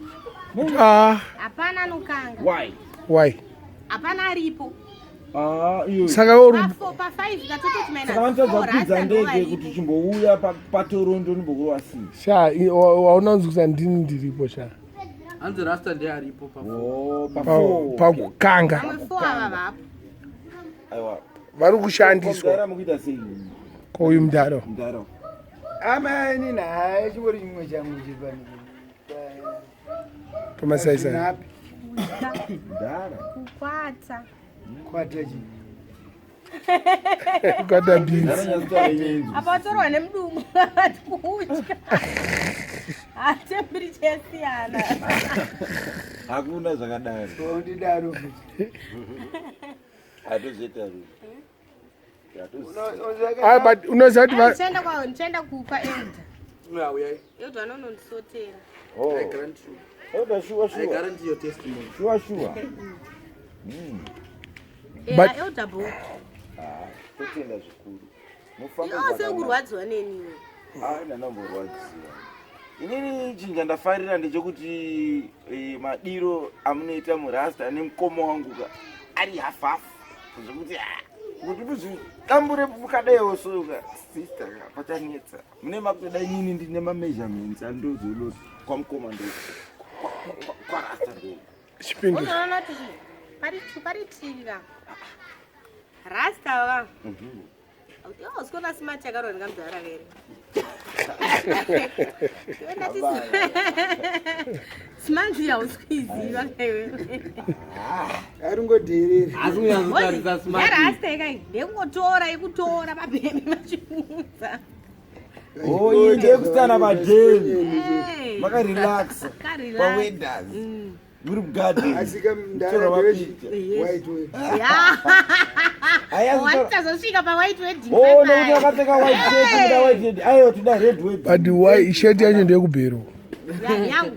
Ah, Hapana anokanga. Why? why? Hapana aripo. Ah, iyo. Saka uri Pa4 pa5 katototi minus Saka vanotadza 4 kukwidza rasta ndege ndovaripo. kuti chimbouya paToronto nimbokurwa sei. sha wauna kunzwisa ndini ndiripo sha. Hanzi rasta ndiye aripo pa Oh, pa4. Pakukanga. Vamwe 4 ava vapo. Aiwa. Vari kushandiswa. Mudhara mukuita sei? Koyu mudhara. Mudhara. Ama inini hai chingori chimwe changu chiri Pamasaisai. pano. Mudhara. Kukwata. Kwata chii? Kwata beans. Apa watorwa nemudumu kutya. Hatembiricha yasiyana. Hakuna zvakadaro. Undidaro futi. Hatozoita rudo. Ah, but unoziva kuti Ndichaenda kupa elder. Yeah, uyai. Elder anonondisotera. Oh. I grant you. Elder, sure, I sure. guarantee your testimony. Sure, sure. But- elder bo Ah, totenda zvikuru. Mufambe iwe zvakanaka. sekurwadziwa neniwe Ah, ndandamborwadziwa. Inini chinhu chandafarira ndechekuti eh, madiro amunoita murasta nemukoma wangu ka ari half half zvekuti ah, kuti muzvidambure mukadaiwo so ka sister ka pachanetsa mune makutoda inini ndine mameasurements andozolo kwamukoma ndo kwarasta ndo chipindu unoona kuti chii paritivi ka rasta va iwe usikuona smart yakarwa ndikamudhara kere smart yausikuiziva kaiwe aringodherera Asi unyatsotarisa smart. yarasta ikai ndekungotora ikutora mabhembe machiunza Oh, iyi ndeyekustana padheni Hey. makarelaxa Karelax. pawedas muri mugarden asika Kutorwa mapicha. white wedding. Hayazi- wanitazosvika pawhite wedding Oh, bye nekuti bye. akapfeka white shirt kuda white shirt aiwa toda red wedding but why sheti yacho ndeyekubhero yangu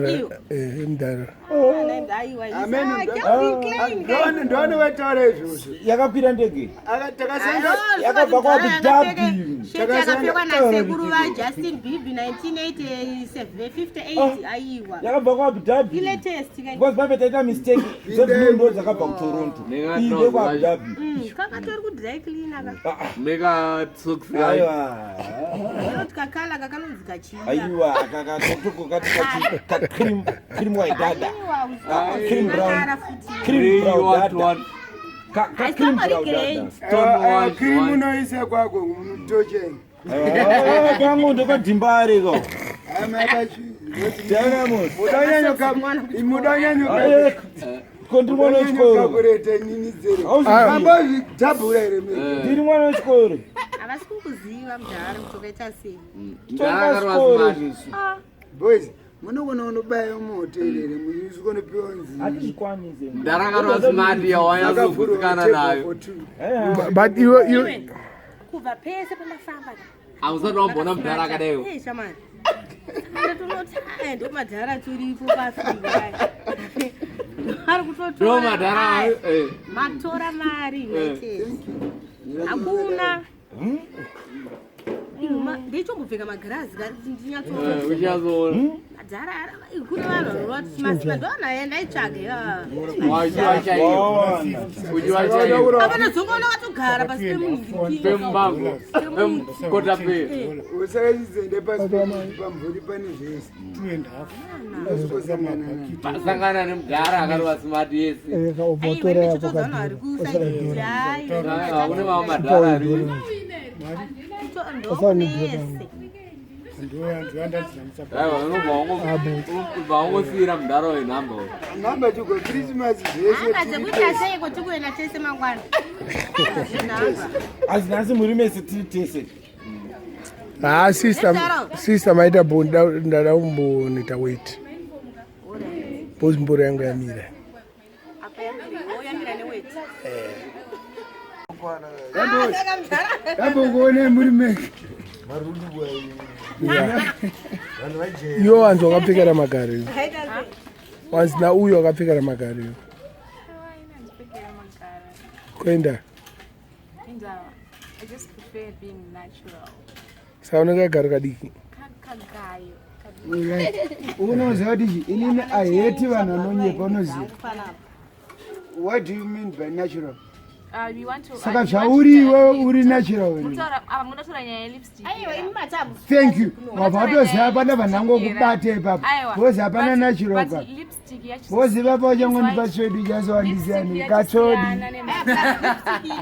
Iyo. emudhara Aiwa, Amen. ah, Calvin Klein, guys. Ndone wataura izvozvo yakakwira ndege takasanga Yakabva kwaAbu Dhabi. Sheti yakapfekwa nasekuru vaJustin Bieber 1958 aiwa. yakabva kuAbu Dhabi Ilatest kai. because pambe taita mistake dzeblue ndo dzakabva kutoronto Ndinga iyi ndekuAbu Dhabi Kakatori kudry cleaner ka. Meka socks yacho. aiwa Inoti kakala kakanonzi kachii. aiwa kakatoko kati cream white dada Aiwa, cream brown. usakara futi. cream brown What, dada what? Ka cream Haisambori brown grey. dada Stone wash, krimu what? unoisa kwako mutocheni Ah, kangu ndekwadhimbare ko Dynamos. Ko ndiri mwana wechikoro mudanyanyokabudanyanyokabkureta nini dzere Hauzivi. ambozvidhabhura here mene ndiri mwana wechikoro Havasi kukuziva mudhara kuti wakaita sei. Mudhara akarova Chikoro smart. zvisu boys munogona unobaya muhoteri here muchikonopiwa nzi hatizvikwanise Mudhara akarova smart yawanyatsogudzikana nayo. but iwe iwe Kubva pese pamafamba. Hausati wamboona mudhara akadaiwo. Eh, shamani. Tinoti aya ndo madhara turipo paAfrica. Ari Ndo kutotora. madhara aya. eh. Matora mari United. Hakuna. Ndichombopfeka magirazi kati ndinyatsoona. Eh, Uchazoona. Madhara kune vanhu vanoti masima ndona ndaitsvaga ivava. Wachiwa chaiyo. Uchiwa chaiyo. Apa ndozongoona watogara pasi pemunhingirikini. Pembango. Pemukota pe. usakachidzende pasi pamvuri pane zvese unosvikosangana nazvo Pasangana nemudhara akarova smart yese. Aiwa ndichitoudza vanhu vari kusaidzi. Aiwa, kune mamwe madhara ari. Ndokunese. Aiwa, unobva unobva wangosiyira mudhara wenhamba uyu. nhamba chigwa krismasi zvese Hanga dzekuita seiko tikuenda tese mangwana. Zvinhamba. asi nhasi muri mese tiri tese ha sister sister maita bo ndada kumbonoita wait because mboro yangu yamira Apa yamira, woyamira neweti. Ah, saka mudhara. yambokuonai muri meke iwe wanzi wakapfeka ramagaro iwe Haita sei? wanzi nauyu wakapfeka ramagaro iwe kuenda Indaba. I just prefer being natural. saka unenge kagaro kadiki Kagayo. unoziva kuti chi inini aheti vanhu vanonyepa unoziva what do you mean by natural You want to, saka you want to zvauri iwewe uri natural wena Munotaura- ah, munotaura nyaya yelipstick. Aiwa, imi matabu. thank you wabva watoziva hapana vanhu angokubata ipapa Aiwa. bozi hapana But- natural but ka lipstick yacho- bozi ipapa uchangondipa It's tsvedu white. chasowandisiyani Lipstick katsodi yachisiyana nema-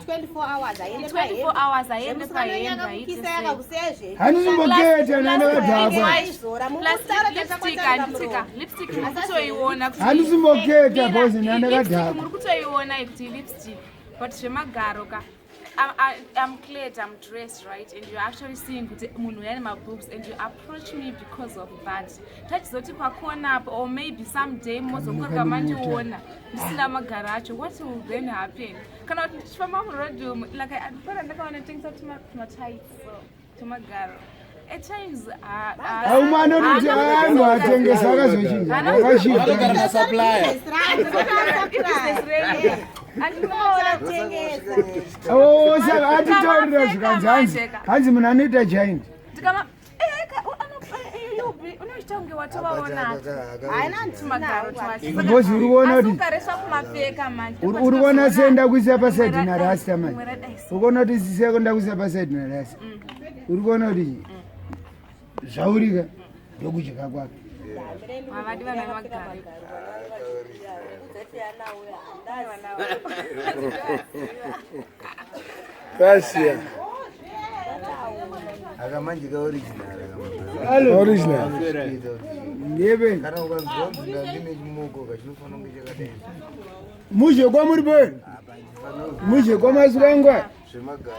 24 hours haende 24 hours haende pahembe, haite Kisa sei. yakakusezve. handisimboketa nana vadhakwa Aizora Plus lipstick handitika lipstick muri kutoiona kuti- Handisimboketa, Mira, bozi, nana lipstick kadhakwa. muri kutoiona kuti lipstick but zvemagaro ka I'm cleared, I'm dressed, right? And you're actually seeing kuti munhu uyane maboobs and you approach me because of that. Tachizoti pakona apo or maybe someday mozokoreka mandiona ndisina magaro acho. What will then happen? Kana kuti ndichifamba muroad umu, like pana ndakaona tengesa tumatights so tumagaro. At times Aumwe anoti anhu atengesa akazochinja akashinja. Oh, saka atitaurira zvikanzi hanzi hanzi munhu anoita giant. Unochita kunge watovaona Because uri kuona kuti ukaresva kumapfeka manje uri kuona senda kuisa pasaidi narasta manje. Uri kuona kuti senda kuisa pasaidi narasta. Uri kuona kuti zvaurika ndokudya kwake. Havadi vana vemagaro. Kasiya. Akamanje ka original. Original. Ndebe. Kana ukanzwa kunzi ndine chimoko kachinofanira kunge chakadai. Muzhe kwamuri boy. Muzhe kwamaswangwa. Zvemagaro.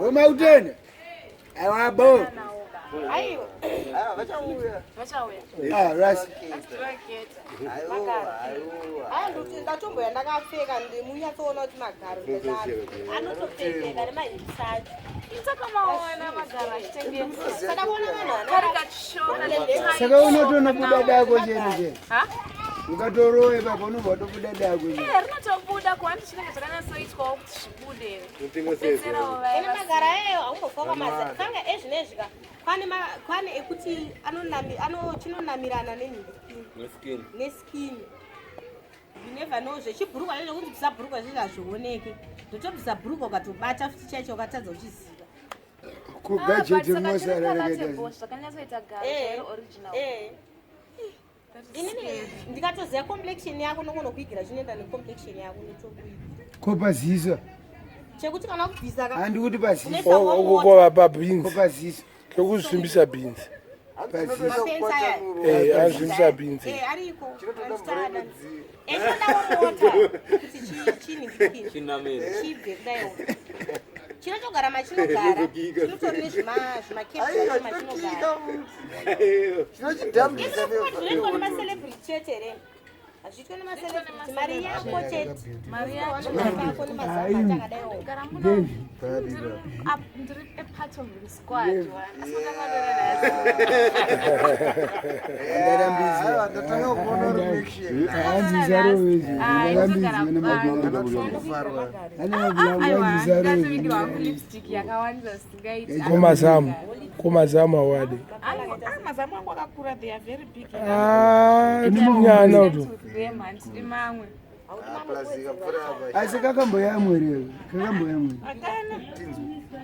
Wemautene. Aiwa bo. Aiwa. Vachauya. Vachauya. Ah, rasi. Aya ndokuti ndatomboya ndakapfeka ndimunyatsoona kuti magaro ndinaro anotopfekeka nemahipisi acho. Itakamaona magaro achitengesa. Saka kuona vanhu Kari kachishona. Saka unotonobuda dako chete chete. Ha? Ukatorowe ipapo unobva watobuda dako chete. Eh, rinotobuda kuhandi chinenge chakanyatsoitwawo kuti zvibude. Kubetserawo vaya Ene magaro ayo haumbofa wakamaza kanga ezvinezvi ka kwane kwane ekuti anonami ano chinonamirana nenhindi neskin. You never know zvechibhurukwa zvezvo kuti bvisa bhurukwa zvezvo hazvioneki. Ndotobvisa bhurukwa ukatobata futi chaicho ukatadza uchiziva. Kugajeti rinosara rakaita. Zvakanyatsoita garo Eh, chairo original. eh. Inini ndikatoziva complexion yako nogona kuigira chinoenda necomplexion yako ndotokuigira. Ko paziso. Chekuti kana kubvisa ka Handi kuti paziso. Unoisa warm water. Ukukova pabeans. Ko paziso. Kekuzvimbisa beans. Mapenzi aya. Eh, azvimbisa beans. Eh, ariko. Andichada. Eh, chinoda warm water kuti chiningirikire. Chinamire. Chibve kudaiwo. Chinotogara machinogara. Chinotori nezvimakepsi machinogara. Chinochidhambisa Zvinoitwa nemacelebrity chete here? Hazviitwe nemacelebrity. Mari yako chete. Mari yacho. Yako nemazamba akadaiwo. Gara muno ndiri a part of the squad. Asi Ndatanga kuona reaction. Hanzi zarovezi. Ndarambidzwa nemabhurukwa. Ane mabhurukwa hanzi zarovezi. Lipstick yakawandisa zvisingaiti. Komazamu. Komazamu awadi. Mazamu angu akakura, they are very big. Ah, nyana uto. Them handidi mamwe. Asi kakamboyamwerero. Kakamboyamwerero.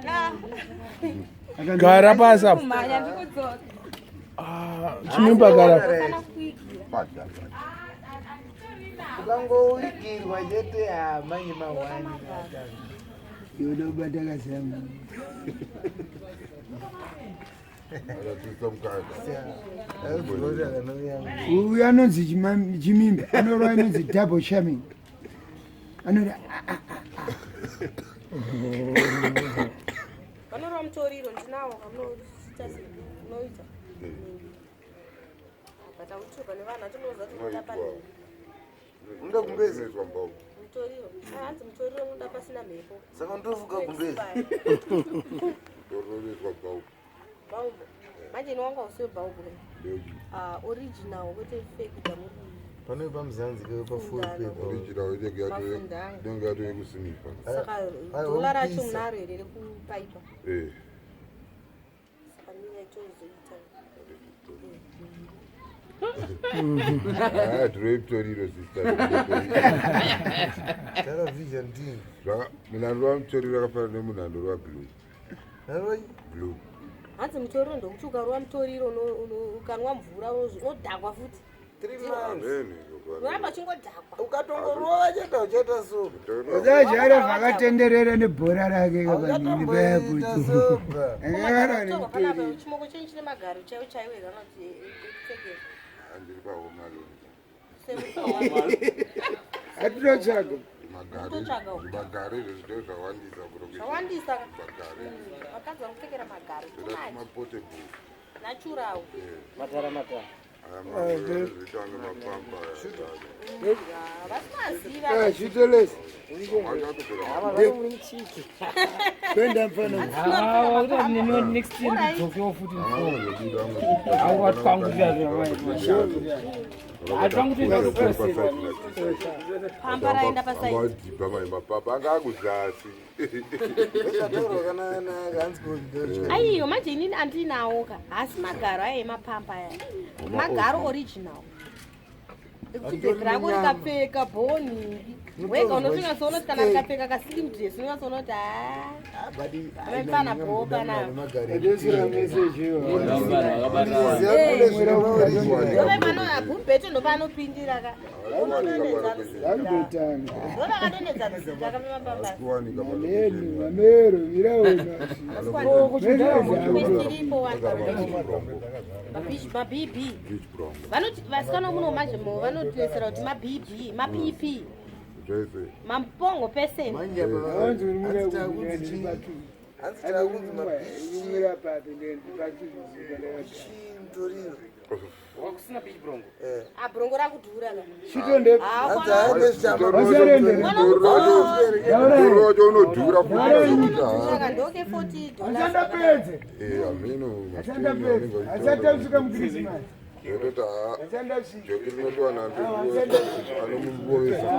Akana. Gara pasi apo. Kumhanya ndikudzoka. Chimimba gara. Ukangowigirwa chete manje mahwani. Yoda kubata kazamu. Uyu anonzi chimimba anorova inonzi double charming. Anoti Vanorova mutoriro ndinawo kamunoita sei? Unoita. But autirwa nevanhu atinoziva kuti unoda pane Unoda gumbezi? mutoriro. Ah, hanzi mutoriro unoda pasina mhepo. Saka unotofuka gumbezi? Bhaubhu. Manje ini wanga usiwe bhaubhu ke. Ah, original kwete fake dzamuri. Panove pamuzanzi ke pafull paper. Original inenge Mafundanga. inenge yatove kusinifa. Saka dhola racho munaro here rekupaipa. Eh. Saka mina itozoita. Ah, tiri mutoriro sister. Tara vision team. Munhu anorova mutoriro akafanana nemunhu anorova blue. Blue. Hanzi mutoriro ndokuti ukarova mutoriro ukanwa mvura unodhakwa futi. Amen. Unoramba uchingodhakwa. Ukatongorova chete uchaita soba. Uzajaira zvakatenderera nebhora rake kapanini paya kuti. Akagara Kutorwa panapa nemutoriro. chimoko chenyu chine magaro chaiwo chaiwo here kana kuti ekupfekera. Handiri pahome alone. Hatinotsvaga. Kutotsvaga uko. Zvimagaro izvo ndo zvawandisa kurongesa. Zvawandisa ka. Magaro. Vakadzi vanopfekera magaro. Toda Too much. maportable. Natural. Matara matara. Chitelesi. Kwenda mfana. Next year ndidzokewo futi Pamba raenda pasaidi. Mapapa anga akuzasi. Aiyo manje inini andinawo ka haasi magaro aya emapampa aya magaro original ekuti bhegi rako rikapfeka bhoni wega unotonyatsoona kuti kana rikapfeka kaslim dress unonyatsoona kuti haa amepfana bhoo panapa ndopepano ndopaanopindira ka unodonhedza ndovakadonhedza musika kamemapambasi Mamero, miraona. Tiripo mabb vanoti vasikana muno manje mo vanotinesera kuti mabb mapp Zvese. mapongo person abrongo rakudhura ka Mutoro wacho unodhura saka ndoke 40 dollars Asandapedze. Ameno. Asandapedze. Asati muKrisimasi. Zvototi haa Asandasvika. joki rinotowana anomurovesa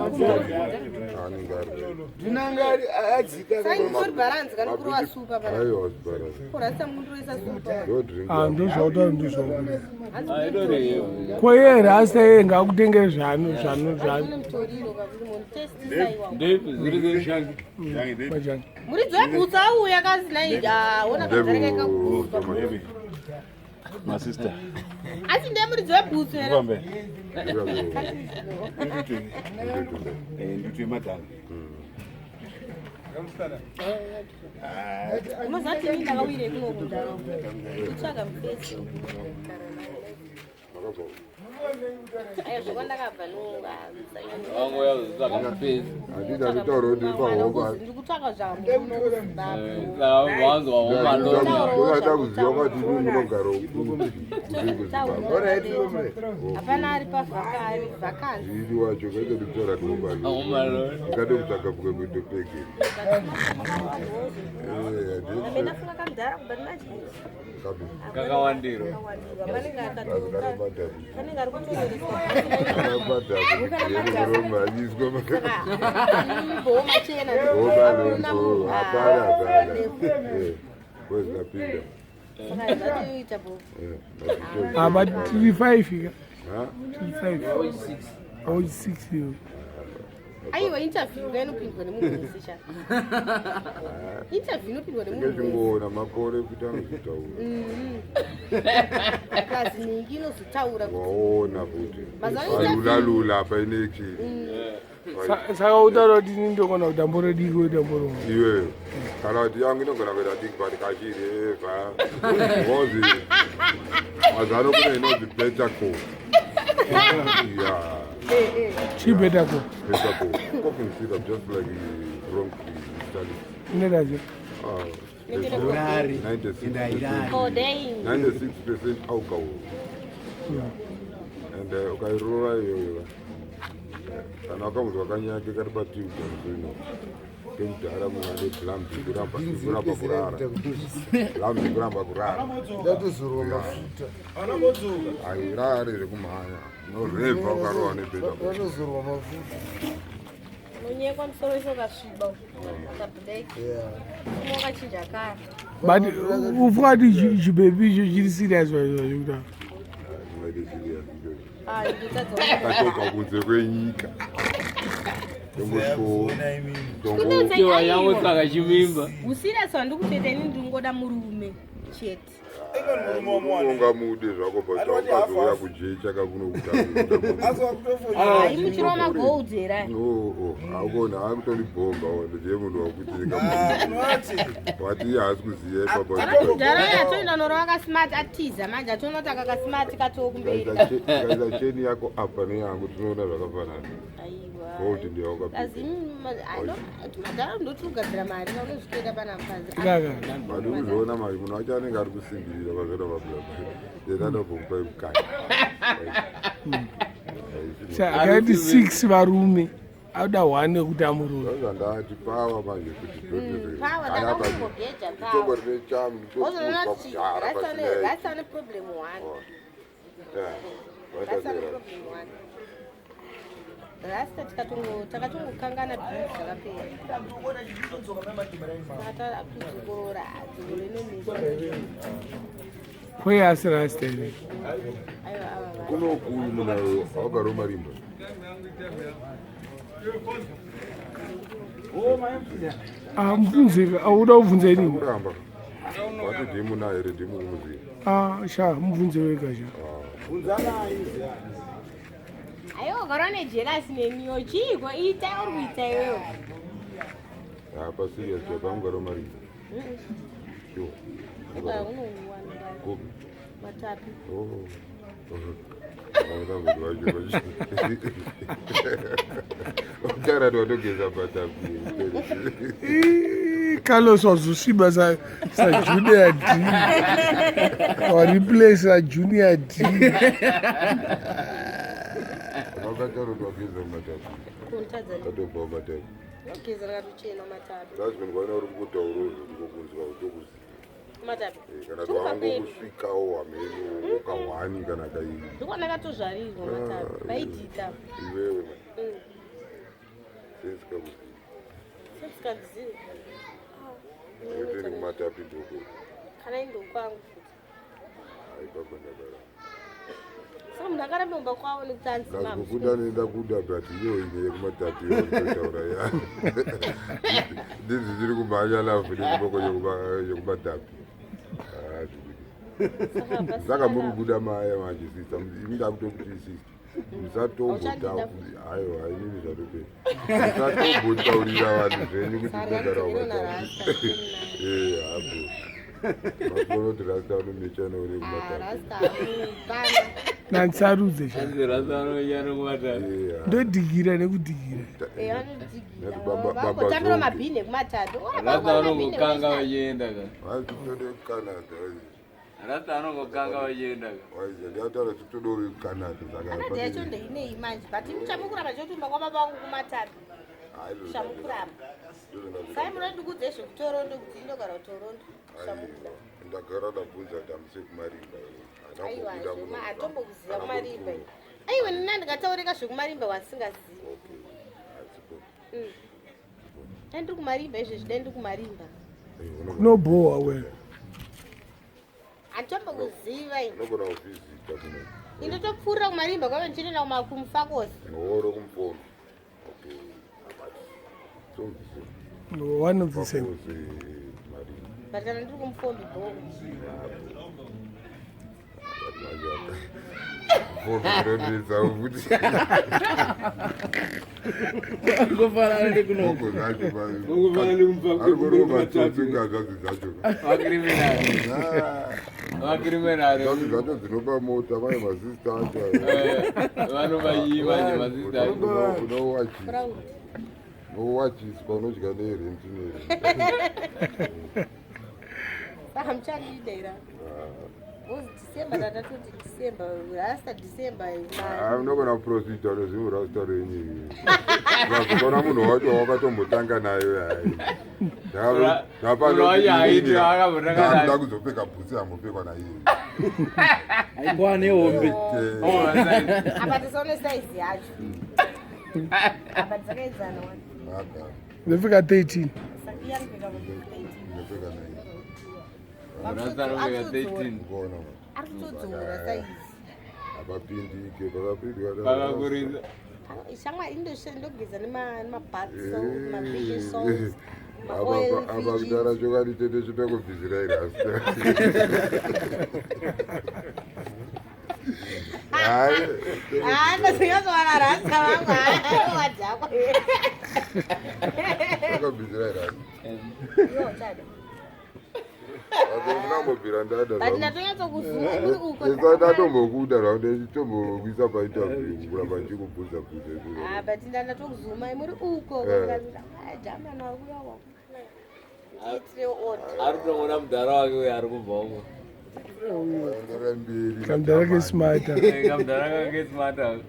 anenge ari. Ndinanga adzika. sainditori bharanzi kana kurova supa pana Aiwa zibharanzi. kurasa mundu roisa supa Ah, ndozvautaura ndozvakuda koye rasta iye ngaakutengere zvano zvano zvano kune mutoriro kakuti munotestisa iwawo Majani. muridzi webhutsu auya kazi nai ona kazareka kakupa Masista. asi ndiye muridzi webhutsu here Ndifambe. Ndutu yemadhanga. unoziva kuti ini ndakawire kuno kutsvaga mufesi ayo zvokwandakabva Wangoya kuzotsvaga mufesi. Handiti anditaura kuti pahoba. ndikutsvaga zvamuno kuzimbabwe Wanzwa womalona. Ndokada kuziva kwati imi munogara ukuti kuZimbabwe. hapana ari pavhakari vhakanzi Zviri wacho kaita ndikutaura Womalona. ndikade kutsvaga pamwe kuitopegeri. ambe ndafunga kamudhara kubva ndinadyi Kakawandiro. kanenge kanenge ari kutorereswa bhoo machena saka zvatoita bhoo Ah, but tiri five ka tiri five aochi six iyo aiwa interview nga inopindwa nemunhu wese cha interview inopindwa nemunhu wese Chingoona makore kuti anozotaura plus ningi inozotaura kuti waona kuti Mazuva ano alulalula paine chii Saka utaura kuti ini ndogona kuita mboro diki woita mboro hombe. iweyo kana kuti yangu inogona kuita diki but kachireva ngozi mazano kune inonzi betacol yeah Chii Betacol? Betacol coughing syrup just like bronchi Inoita Ah, Inenge 96 Codeine. 96% alcohol and ukairova iyoyo kana wakamuzwa kanyake kari patiutanzino kemudhara munhu ane blambi kuramba kurara blambi kuramba kurara Ndatozorwa mafuta. airare zvekumhanya unorevha ukarova nebeta Ndatozorwa mafuta. unonyekwa musoro wese ukasviba ukabudai umwe wakachinja kara but ufunga kuti chibhebi icho chiri serious vaizvazvekuta Ah, ndotadza katobva kunze kwenyika Kunetsa Yangotsvaka chimimba. usirias wandikutoita ini ndingoda murume chete ungamude zvako but ukazouya kujecha kakunokuta hai muchirova magold here akona akutori bhomba ndiye munhu wakuti wati iye haasi kuziva ipapa mudhara uyo atoenda norova kasmart atiza manje atoona kuti aka kasmart katoo kumberi ukaisa cheni yako apa neyangu tinoona zvakafanana gold Asi tumadhara ndotiri kugadzira mari kaunozvitoita pana mupazi ndiyawakapandi kuzviona mari munhu wacho Anenge ari kusimbirira vazvona vababa. Then anobva mukana. Akaiti 6 varume auda one wekuti amurume. Zvandati power manje kuti Power ndakambogeja power. Tombo rine chamu Ozoona kuti rasta ane problem one. Rasta ane problem one. Rasta tikatongo takatongokangana beef zvakapera. Saka kudzokorora dzokoro inonetsa. Kweye asi rasta here? Aiwa ava. Kuno kuyu munhu awagara marimba. Ah, mubvunze auda kubvunza inini? Kuramba. Wati ndimu naye here ndimu kumuziva. Ah, sha mubvunze wega sha. Aiwa ugara une jealous neniyo chiiko ita uri kuita iwewe. Apa serious chapa marimba. Sure. Ugara unouwana Kupi? matapi. Oh. Ukarati watogeza patapi. Ih, Carlos wazosviba sa sa Junior D. Wareplace sa Junior D. Wakataroti wageza matapi. Kunotadza nei? Katobva matapi. Unogeza rakatochena matapi. Lazima ndikuona uri kutaura ndikokunzwa kutokuziva. Matapi. Kana Tiri papedu. twangosvikawo hameno kahwani kana kai Ndikuona katozvarirwa matapi. Vaidhita. iwewe sesikakuziva. Sesikazivi. Ndiri kumatapi ndoko. Kana indokwangu futi. Aipapo ndakara. Saka munhu akaramba kumba kwavo nekuti anzi Lazima kuda nenda kuda but iyo ine yekumatapi iyo ndotaura ya. Ndizvi zviri kumhanya lavhu nekuboko yekumatapi. Ah, zvikuti. Saka muri kubuda maya manje sister imi ndakutokuti sister musatombota aiwa inini zvatopera musatombotaurira vanhu zvenyu kuti ndogara kumatapi eh hapo makuona kuti rasta unomecha neuri kumatapi Nansarudze sha. Rasta anomecha nekumatapi. Ndodhigira nekudhigira. Vangotambira mabhini ekumatapi. Rasta anongokanga vachienda ka. Canada. Rasta anongokanga vachienda ka. Waiza ndataura totodori Canada saka Kanadha yacho ndeinei manje but muchamukuramba chotumba kwababa vangu kumatapi. Chamukuramba. Sai munondikudze zvekutorondo kuti indogara kuToronto. Chamukuramba. Ndagara ndabvunza kuti hamusi kumarimba. Aiwa zvema hatombokuziva kumarimba. Aiwa nina ndingataurika zvekumarimba wasingazivi. Dai ndiri kumarimba izvezvi dai ndiri kumarimba. Kunobohwa wena. Handitombokuziva ini. Unogona kuvhizita kuno. Indotopfuurira kumarimba kwave ndichinoenda kumufakosi. Oro kumupombi. Okay. Abati. Tomvise. One of the same. But kana ndiri kumufombi bhoo. Ngofanana nekuno. Vakriminari. Zvacho dzinopa mota vaye masista acho. Vanovayi manje masista acho. Unowachisa. Unowachiswa unodya nerenti nerenti. Saka muchandida ira. Because December tatatoti December, rasta December. Ah, unogona kuprofita nezvinhu rasta renyu. Ukazoona munhu wacho wakatombotanga nayo hai. Munhu wacho haiti wakambotanga naye. Ndakuda kuzopfeka bhutsu yambopfekwa naiye. Aikwane hombe. Apa tisaone size yacho. Apa dzakaenzana wani. Ndopfeka 13. Saka iye anopfeka 13. Ndopfeka naye. Rasta anopfeka 13. Ari kutodzora size. Hapapindike, pakapindwa. Pakakurisa. Shamwa indogeza nemabath salt, mabaking salt, maoil Apa fiji. kutaura chokwadi chete chitokubvisirai rasta. Hai. Ah, ndozonyatsowana rasta vangu. Ah, wadhakwa. Takabvisirai rasta. Iwe uchada. Ndambobvira ndada. But ndatonyatsokuzuka uri uko. Ndatombokuda zvangu ndichitombokuisa painterview kuramba ndichikubvunza bvunza. Ah, but ndatokuzuma muri uko. Eh. Jamani wakuya wako. Ndiitirewo order. Ari kutoona mudhara wake uyo ari kubva uko. Aenderera mberi. Kamudhara kesmata. Kamudhara kake smart ako.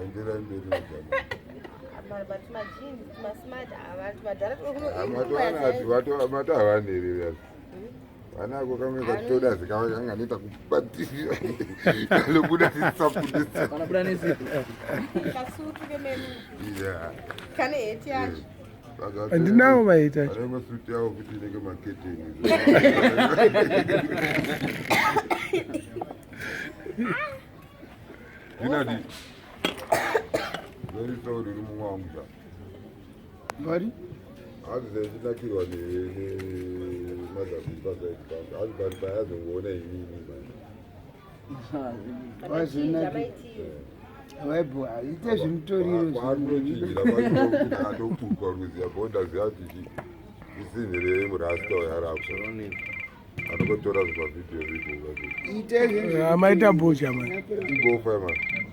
Aenderera mberi nejamani. But majeans, masmart, abantu madhara Matowana havanherera vanako kamwe katoda zikava kanganoita kubatirira kanobuda zisapudisa. Kanobuda nezipo. Kasutu kemenu Yeah. kane heti yacho. Handinawo maheti acho. Ane masuti awo kuti inenge maketeni. Ndinadi. Very sorry uri mumwe wangu ja. Vari? Hanzi ndichinakirwa nemazabika zaiti hanzi vanhu payazongoona inini manje. Wazonaki. Vaibwa, ite zvemutoriro. Kwakunochinjira kwacho ndakatopukwa ruziya bonda ziya tichi isinhire murasta yarapwa. Anokotora zvimavhidhiyo zvidhuva Ite Ah, maita bhocha mani. Igofa mani.